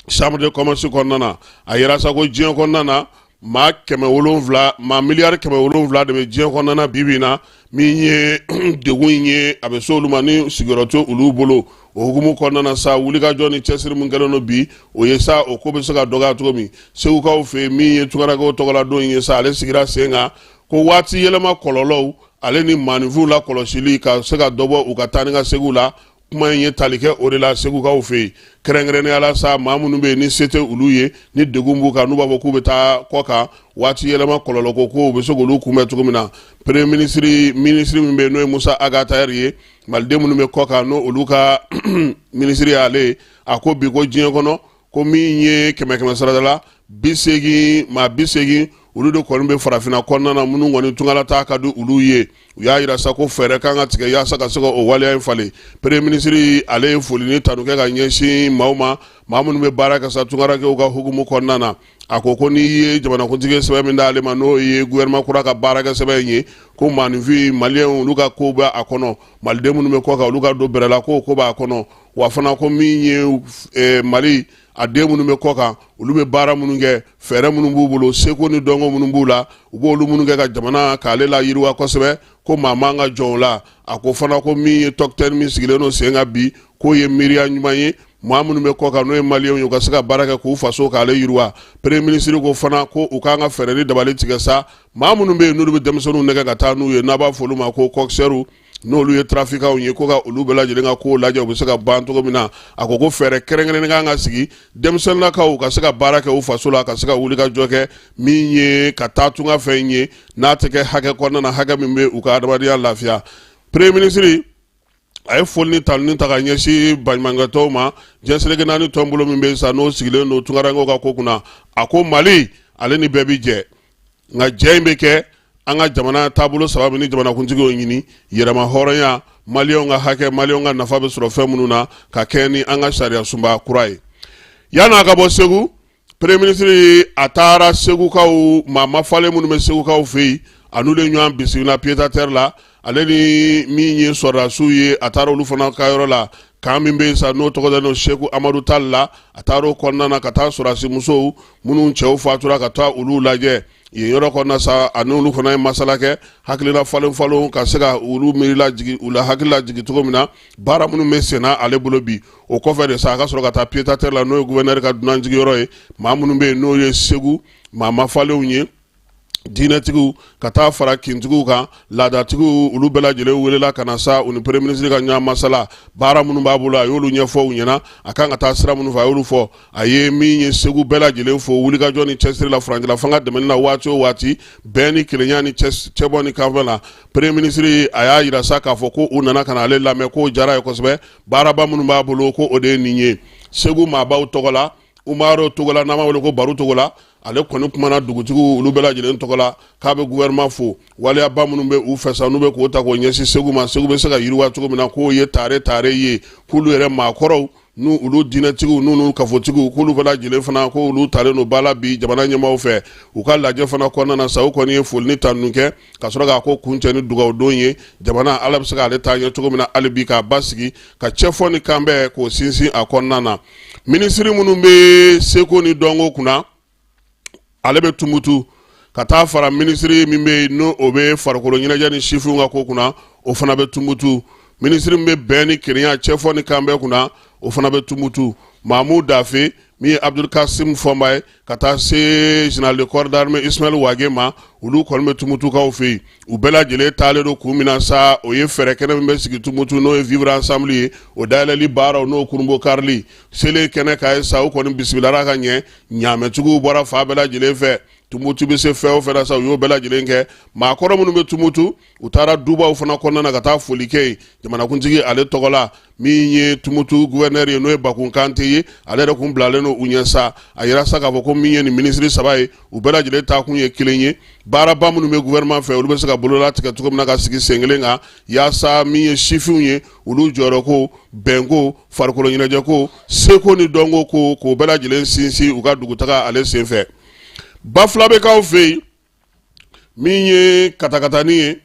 chambre de commerce kɔnɔna na. A yira sa ko diɲɛ kɔnɔna na, maa 700, maa miliyari 700 de bɛ diɲɛ kɔnɔna na bi bi in na. Min ye degun in ye, a bɛ se olu ma ni sigiyɔrɔ tɛ olu bolo. O hukumu kɔnɔna na sa, wulikajɔ ni cɛsiri min kɛlen don bi, o ye sa o ko bɛ se ka dɔgɔya cogo min Segukaw fɛ yen. Min ye tungarankew tɔgɔla don ye sa, ale sigira sen kan ko waati yɛlɛma kɔlɔlɔw ale ni maaninfinw la kɔlɔsili ka se ka dɔ bɔ u ka taa ni ka seginw la. Kuma in ye tali kɛ o de la Segukaw fɛ yen, kɛrɛnkɛrɛnnenya la sa maa minnu bɛ yen ni se tɛ olu ye, ni degun b'u kan, n'u b'a fɔ k'u bɛ taa kɔ kan, waati yɛlɛma kɔlɔlɔ ko ko u bɛ se k'olu kunbɛn cogo min na. Premier ministre, minisiri min bɛ yen n'o ye Musa Ag Attaher ye, maliden minnu bɛ kɔ kan n'o olu ka minisiri y'ale ye, a ko bi ko diɲɛ kɔnɔ, ko min ye kɛmɛ kɛmɛ sarada la 80, maa 80, olu de kɔni bɛ farafinna kɔnɔna na minnu kɔni tungalataa ka di olu ye. U y'a yira sa ko fɛɛrɛ kan ka tigɛ yaasa ka se ka o waleya in falen. Premier ministre ale ye foli ni tanu kɛ ka ɲɛsin maaw ma, maa minnu bɛ baara kɛ sa tungarankew ka hukumu kɔnɔna na. A ko ko n'i ye jamanakuntigi ye sɛbɛn min d'ale ma, n'o ye gouvernement kura ka baarakɛ sɛbɛn in ye, ko maaninfin maliyɛnw olu ka ko bɛ a kɔnɔ, maliden minnu bɛ kɔ kan olu ka don bɛrɛ la, k'o ko b'a kɔnɔ. Wa fana ko min ye Mali a den minnu bɛ kɔ kan, olu bɛ baara minnu kɛ, fɛɛrɛ minnu b'u bolo, seko ni dɔnko minnu b'u la, u b'olu minnu kɛ ka jamana k'ale la yiriwa kosɛbɛ, ko maa man ka jɔn o la. A ko fana ko min ye Talk 10 min sigilen don sen kan bi, k'o ye miiriya ɲuman ye, maa minnu bɛ kɔ kan n'o ye maliyɛnw ye, u ka se ka baara kɛ k'u faso k'ale yiriwa. Premier ministre ko fana ko u kan ka fɛɛrɛ ni dabali tigɛ sa, maa minnu bɛ yen n'olu bɛ denmisɛnninw nɛgɛ ka taa n'u ye, n'a b'a fɔ olu ma ko coxeurs, n'olu ye trafiquants ye, ko ka olu bɛɛ lajɛlen ka kow lajɛ, u bɛ se ka ban cogo min na. A ko ko fɛɛrɛ kɛrɛnkɛrɛnnen kan ka sigi denmisɛnninlakaw ka se ka baara kɛ u faso la, ka se ka wuli ka jɔ kɛ min ye ka taa tunga fɛ in ye, n'a tɛ kɛ hakɛ kɔnɔna na, hakɛ min bɛ u ka adamadenya lafiya. Premier ministre a ye foli ni tanuni ta ka ɲɛsin baɲumankɛtɔnw ma, diɲɛ seleke naani tɔnbolo min bɛ sa n'o sigilen don tungarankew ka ko kunna. A ko Mali ale ni bɛɛ bi jɛ, nka jɛ in bɛ kɛ an ka jamana taabolo saba min ni jamanakuntigi y'o ɲini, yɛrɛma hɔrɔnya, maliyɛnw ka hakɛ, maliyɛnw ka nafa bɛ sɔrɔ fɛn minnu na, ka kɛ ni an ka sariya sunba kura ye. Yan'a ka bɔ Segu, premier ministre a taara Segukaw maa mafalen minnu bɛ Segukaw fɛ yen, a n'olu ye ɲɔgɔn bisimila pied-à-terre la. Ale ni min ye sɔrɔdasiw ye, a taara olu fana ka yɔrɔ la, camp min bɛ yen sa n'o tɔgɔ dalen don Seku Amadu Tali la. A taara o kɔnɔna na ka taa sɔrɔdasi musow minnu cɛw fatura, ka taa olu lajɛ yen yɔrɔ kɔnɔna sa. A n'olu fana ye masala kɛ, hakilina falen falen, ka se ka olu miiri lajigin, u la hakili lajigin cogo min na baara minnu bɛ senna ale bolo bi. O kɔfɛ de sa, a ka sɔrɔ ka taa pied-à-terre la, n'o ye gouverneur ka dunanjigiyɔrɔ ye, maa minnu bɛ yen n'o ye Segu maa mafalenw ye, diinɛtigiw ka taa fara kintigiw kan, laadatigiw, olu bɛɛ lajɛlen welela ka na sa u ni premier ministre ka ɲɔgɔn masala. Baara minnu b'a bolo, a y'olu ɲɛfɔ u ɲɛna, a kan ka taa sira minnu fɛ, a y'olu fɔ. A ye min ye Segu bɛɛ lajɛlen fo wulikajɔ ni cɛsiri la, furancɛla fanga dɛmɛni na waati o waati, bɛn ni kelenya ni cɛbɔ ni kanfɛ la. Premier ministre a y'a yira sa k'a fɔ ko u nana ka na ale lamɛn, k'o diyara a ye kosɛbɛ. Baaraba minnu b'a bolo, ko o de ye nin ye. Segu maabaw tɔgɔ la, Umaru Togola, n'an b'a wele ko Baru Togola, ale kɔni kumana dugutigiw olu bɛɛ lajɛlen tɔgɔ la, k'a bɛ gouvernement fo waleyaba minnu bɛ u fɛ sa, n'u bɛ k'o ta k'o ɲɛsin Segu ma, Segu bɛ se ka yiriwa cogo min na, k'o ye tare tare ye, k'olu yɛrɛ maakɔrɔw n'u olu diinɛtigiw n'u kafotigiw, k'olu bɛɛ lajɛlen fana k'olu talen don ba la bi jamana ɲɛmaaw fɛ. U ka lajɛ fana kɔnɔna na sa, u kɔni ye foli ni tanuni kɛ ka sɔrɔ k'a ko kuncɛ ni dugawudon ye, jamana ala bɛ se k'ale taa ɲɛ cogo min na hali bi, k'a basigi, ka cɛfɔ ni kanbɛn k'o sinsin a kɔnɔna na. Minisiri minnu bɛ seko ni dɔnko kunna, ale bɛ Tumutu, ka taa fara minisiri min bɛ yen n'o o bɛ farikolo ɲɛnajɛ ni sifinw ka ko kunna, o fana bɛ Tumutu. Minisiri min bɛ bɛn ni kelenya, cɛfɔ ni kanbɛn kunna, o fana bɛ Tumutu. Mamu Dafe, min ye Abdul Kasim Fɔnba ye, ka taa se général de corps d'armée Ismaël Wage ma, olu kɔni bɛ Tumutukaw fɛ yen. U bɛɛ lajɛlen taalen don kun min na sa, o ye fɛɛrɛ kɛnɛ min bɛ sigi Tumutu, n'o ye vivre ensemble ye, o dayɛlɛli baaraw n'o kurunbon karili selen kɛnɛ kan ye sa, u kɔni bisimilara ka ɲɛ. Ɲaamɛtigiw bɔra fan bɛɛ lajɛlen fɛ. Tumutu bɛ se fɛn o fɛn na sa, u y'o bɛɛ lajɛlen kɛ. Maakɔrɔ minnu bɛ Tumutu, u taara dubaw fana kɔnɔna na ka taa foli kɛ yen jamanakuntigi ale tɔgɔ la. Min ye Tumutu gouverneur ye, n'o ye Bakun Kante ye, ale yɛrɛ kun bilalen don u ɲɛ sa. A yira sa k'a fɔ ko min ye nin minisiri saba ye, u bɛɛ lajɛlen taakun ye kelen ye: baaraba minnu bɛ gouvernement fɛ, olu bɛ se ka bolola tigɛ cogo min na ka sigi sen kelen kan, yaasa min ye sifinw ye, olu jɔyɔrɔko, bɛnko, farikolo ɲɛnajɛko, seko ni dɔnko ko, k'o bɛɛ lajɛlen sinsin u ka dugutaga ale senfɛ. Bafulabɛkaw fɛ yen, min ye katakatani ye,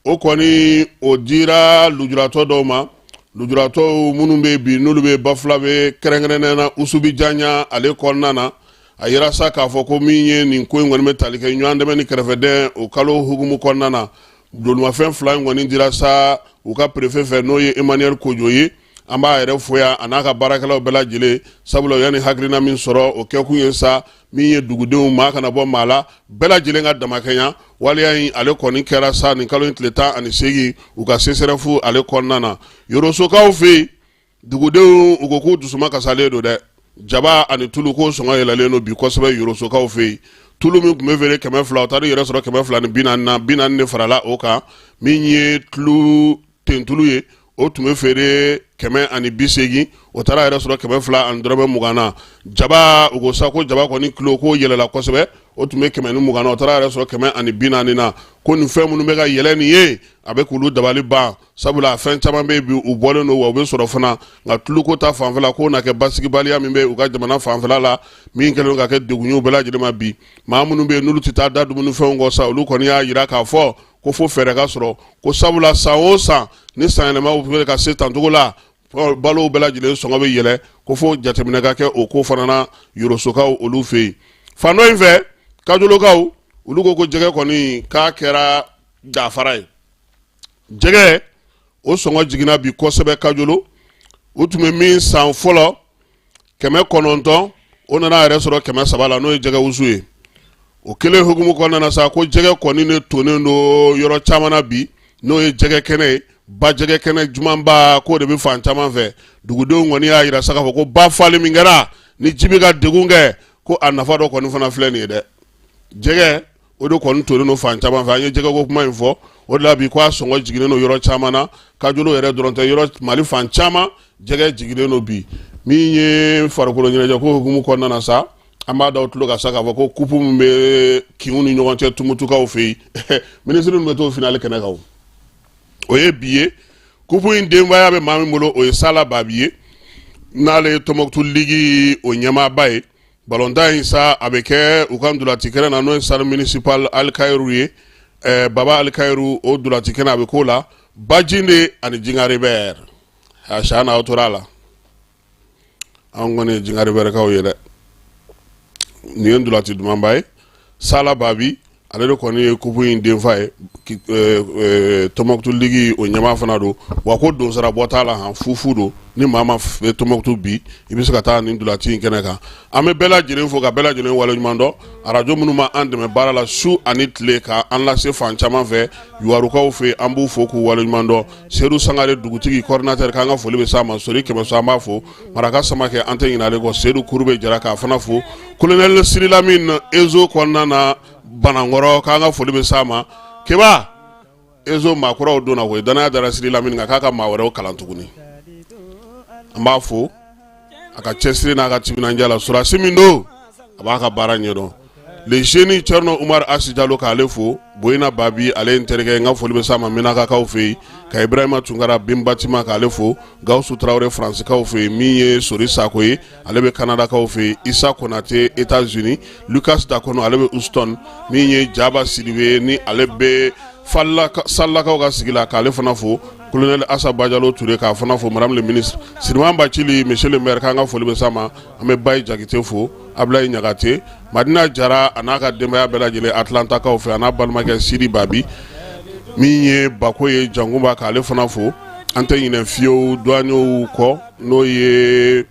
o kɔni o dira lujuratɔ dɔw ma. Lujuratɔw minnu bɛ bi, n'olu bɛ Bafulabɛ, kɛrɛnkɛrɛnnenya na Usubi Janya ale kɔnɔna na, a yira sa k'a fɔ ko min ye nin ko in kɔni bɛ tali kɛ ɲɔgɔn dɛmɛ ni kɛrɛfɛdɛn o kalo hukumu kɔnɔna na. Bolimafɛn fila in kɔni dira sa u ka préfet fɛ, n'o ye Emmanuel Kojo ye. An b'a yɛrɛ fo yan, a n'a ka baarakɛlaw bɛɛ lajɛlen, sabula u ye nin hakilina min sɔrɔ, o kɛkun ye sa min ye dugudenw, maa kana bɔ maa la, bɛɛ lajɛlen ka damakɛɲa. Waleya in ale kɔni kɛra sa nin kalo in tile 18 u ka CSRéf ale kɔnɔna na. Yorosokaw fɛ yen, dugudenw u ko k'u dusuma kasalen don dɛ. Jaba ani tulu ko sɔngɔ yɛlɛlen don bi kosɛbɛ Yorosokaw fɛ yen. Tulu min tun bɛ feere 200, o taara yɛrɛ sɔrɔ 240 na, 40 de farala o kan. Min ye tulu tentulu ye, o tun bɛ feere 180, o taara yɛrɛ sɔrɔ 220 na. Jaba, u ko sa ko jaba kɔni kilo ko yɛlɛla kosɛbɛ, o tun bɛ 120 na, o taara yɛrɛ sɔrɔ 140 na. Ko nin fɛn minnu bɛ ka yɛlɛ nin ye, a bɛ k'olu dabali ban, sabula fɛn caman bɛ bi, u bɔlen don wa u bɛ sɔrɔ fana. Nka tuluko ta fanfɛla, k'o na kɛ basigibaliya min bɛ u ka jamana fanfɛla la, min kɛlen ka kɛ degun ye u bɛɛ lajɛlen ma bi. Maa minnu bɛ yen n'olu tɛ taa da dumunifɛnw kɔ sa, olu kɔni y'a jira k'a fɔ ko fo fɛɛrɛ ka sɔrɔ, ko sabula san o san ni sanyɛlɛmaw bɛ ka se tancogo la, balow bɛɛ lajɛlen sɔngɔ bɛ yɛlɛ, ko fo jateminɛ ka kɛ o ko fana na Yorosokaw olu fɛ yen. Fan dɔ in fɛ, Kajolokaw olu ko ko jɛgɛ kɔni k'a kɛra dafara ye. Jɛgɛ o sɔngɔ jiginna bi kosɛbɛ Kajolo. U tun bɛ min san fɔlɔ 900, o nana yɛrɛ sɔrɔ 300 la, n'o ye jɛgɛ wusu ye. O kelen hukumu kɔnɔna na sa, ko jɛgɛ kɔni de tonnen don yɔrɔ caman na bi, n'o ye jɛgɛ kɛnɛ ye, ba jɛgɛ kɛnɛ jumanba, k'o de bɛ fan caman fɛ. Dugudenw kɔni y'a jira sa k'a fɔ ko ba fali min kɛra ni ji bɛ ka degun kɛ, ko a nafa dɔ kɔni fana filɛ nin ye dɛ. Jɛgɛ o de kɔni tonnen don fan caman fɛ. An ye jɛgɛko kuma in fɔ, o de la bi ko a sɔngɔ jiginnen don yɔrɔ caman na. Kajolo yɛrɛ dɔrɔn tɛ, yɔrɔ Mali fan caman jɛgɛ jiginnen don bi. Min ye farikolo ɲɛnajɛ ko hukumu kɔnɔna na sa, an b'a da aw tulo kan sa k'a fɔ ko kupu min bɛ kinw ni ɲɔgɔn cɛ Tumutukaw fɛ yen, minisiri bɛ t'o finali kɛnɛ kan, o ye bi ye. Kupu in denbaya bɛ maa min bolo, o ye Sala Babi ye, n'ale ye Tɔnbɔkutu ligi o ɲɛmaaba ye. Balontan in sa, a bɛ kɛ u ka ntolaci kɛnɛ na, n'o ye stade municipal Alikayiru ye, Baba Alikayiru, o ntolaci kɛnɛ, a bɛ k'o la Bajinde ani Jingaribɛri. A sa n'aw tora a la, an kɔni ye Jingaribɛrikaw ye dɛ. Nin ye ntolaci dumanba ye. Sala Babi ale de kɔni ye kupu in denfa ye, Tɔnbɔkutu ligi o ɲɛmaa fana don. Wa ko donsara bɔ t'a la, han, fufu don. Ni maa ma bɛ Tɔnbɔkutu bi, i bɛ se ka taa nin ntolaci in kɛnɛ kan. An bɛ bɛɛ lajɛlen fo ka bɛɛ lajɛlen waleɲuman dɔn. Arajo minnu ma an dɛmɛ baara la su ani tile ka an lase fan caman fɛ, Yuwarukaw fɛ, an b'u fo k'u waleɲuman dɔn. Sedu Sangare, dugutigi coordinateur, k'an ka foli bɛ s'a ma. Sori Kɛmɛso, an b'a fo. Maraka Samakɛ, an tɛ ɲinɛ ale kɔ. Sedu Kurube Jara, k'a fana fo. Colonel Sirilamin Ezo kɔnɔna na Banankɔrɔ, k'an ka foli bɛ s'a ma. Keba Ezo maakuraw donna koyi, danaya dara Sirilamin kan k'a ka maa wɛrɛw kalan tuguni. An b'a fo a ka cɛsiri n'a ka timinandiya la. Sɔrɔdasi min don, a b'a ka baara ɲɛdɔn. Le génie Thierno Umar Asi Jalo, k'ale fo. Boyina Babi, ale ye n terikɛ ye, n ka foli bɛ s'a ma Minakakaw fɛ yen. Ka Ibrahima Tunkara Binbatima, k'ale fo. Gawusu Tarawele, Faransikaw fɛ yen. Min ye Sori Sako ye, ale bɛ Kanadakaw fɛ yen. Isa Konate, États-Unis. Lucas Dakono, ale bɛ Houston. Min ye Jaba Sidibe, ni ale bɛ Salakaw ka sigi la, k'ale fana fo. Colonel Asa Bajalo Ture, k'a fana fo. Madame le ministre Siriman Bacili, monsieur le maire, k'an ka foli bɛ s'a ma. An bɛ Bayi Jakite fo, Abulayi Ɲagate, Madina Jara a n'a ka denbaya bɛɛ lajɛlen Atlantakaw fɛ, a n'a balimakɛ Sidi Babi. Min ye Bako ye, Jankunba, k'ale fana fo. An tɛ ɲinɛ fiyewu douaniers kɔ, n'o ye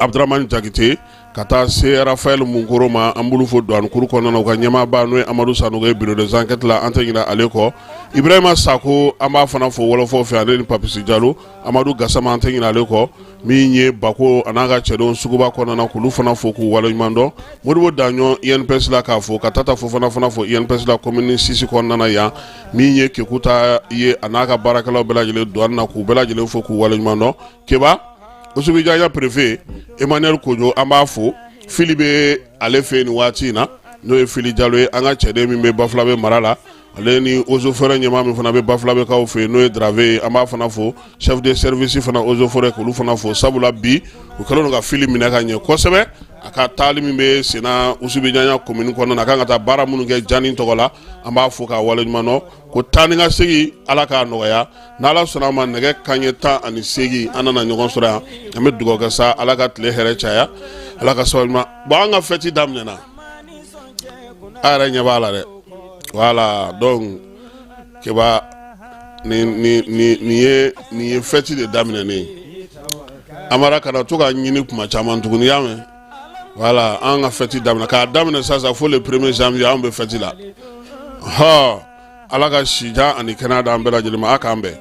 Abdramani Jakite, ka taa se Rafael Munkoro ma. An b'olu fo douane kuru kɔnɔna na, u ka ɲɛmaaba n'o ye Amadu Sanogo ye bureau des enquêtes la, an tɛ ɲinɛ ale kɔ. Ibrahima Sako, an b'a fana fo wɔlɔfɔw fɛ, ale ni Papisi Jalo. Amadu Gasama, an tɛ ɲinɛ ale kɔ. Min ye Bako a n'a ka cɛdenw suguba kɔnɔna na, k'olu fana fo k'u waleɲuman dɔn. Modibo Daɲɔ INPS la, k'a fo ka Tata Fofana fana fo INPS la commune 6 kɔnɔna na yan. Min ye Kekuta ye, a n'a ka baarakɛlaw bɛɛ lajɛlen douane na, k'u bɛɛ lajɛlen fo k'u waleɲuman dɔn. Keba Oussoubidiagna préfet Emmanuel Kojo, an b'a fo. Fili bɛ ale fɛ yen nin waati in na, n'o ye Fili Jalo ye, an ka cɛden min bɛ Bafulabe mara la, ale ni eaux et forêts ɲɛmaa min fana bɛ Bafulabekaw fɛ yen, n'o ye Drave ye, an b'a fana fo. Chef de service fana eaux et forêts, k'olu fana fo, sabula bi u kɛlen don ka Fili minɛ ka ɲɛ kosɛbɛ. A ka taali min bɛ senna Oussoubidiagna commune kɔnɔna na, a kan ka taa baara minnu kɛ Jani tɔgɔ la, an b'a fo k'a waleɲuman dɔn. Ko taa ni ka segin, Ala k'a nɔgɔya. N'Ala sɔnna a ma, nɛgɛ kanɲɛ 18, an nana ɲɔgɔn sɔrɔ yan. An bɛ dugawu kɛ sa, Ala ka tile hɛrɛ caya, Ala ka sababu ɲuman. Bon, an ka fête daminɛna, a yɛrɛ ɲɛ b'a la dɛ. Voilà, donc Keba, nin nin nin nin ye nin ye fête de daminɛnen ye. Amara kana to ka ɲini kuma caman tuguni, i y'a mɛn? Voilà, an ka fête daminɛ k'a daminɛ sisan fo le 1er janvier, an bɛ fête la. Hɔ, Ala ka sijan ani kɛnɛya d'an bɛɛ lajɛlen ma. A k'an bɛn.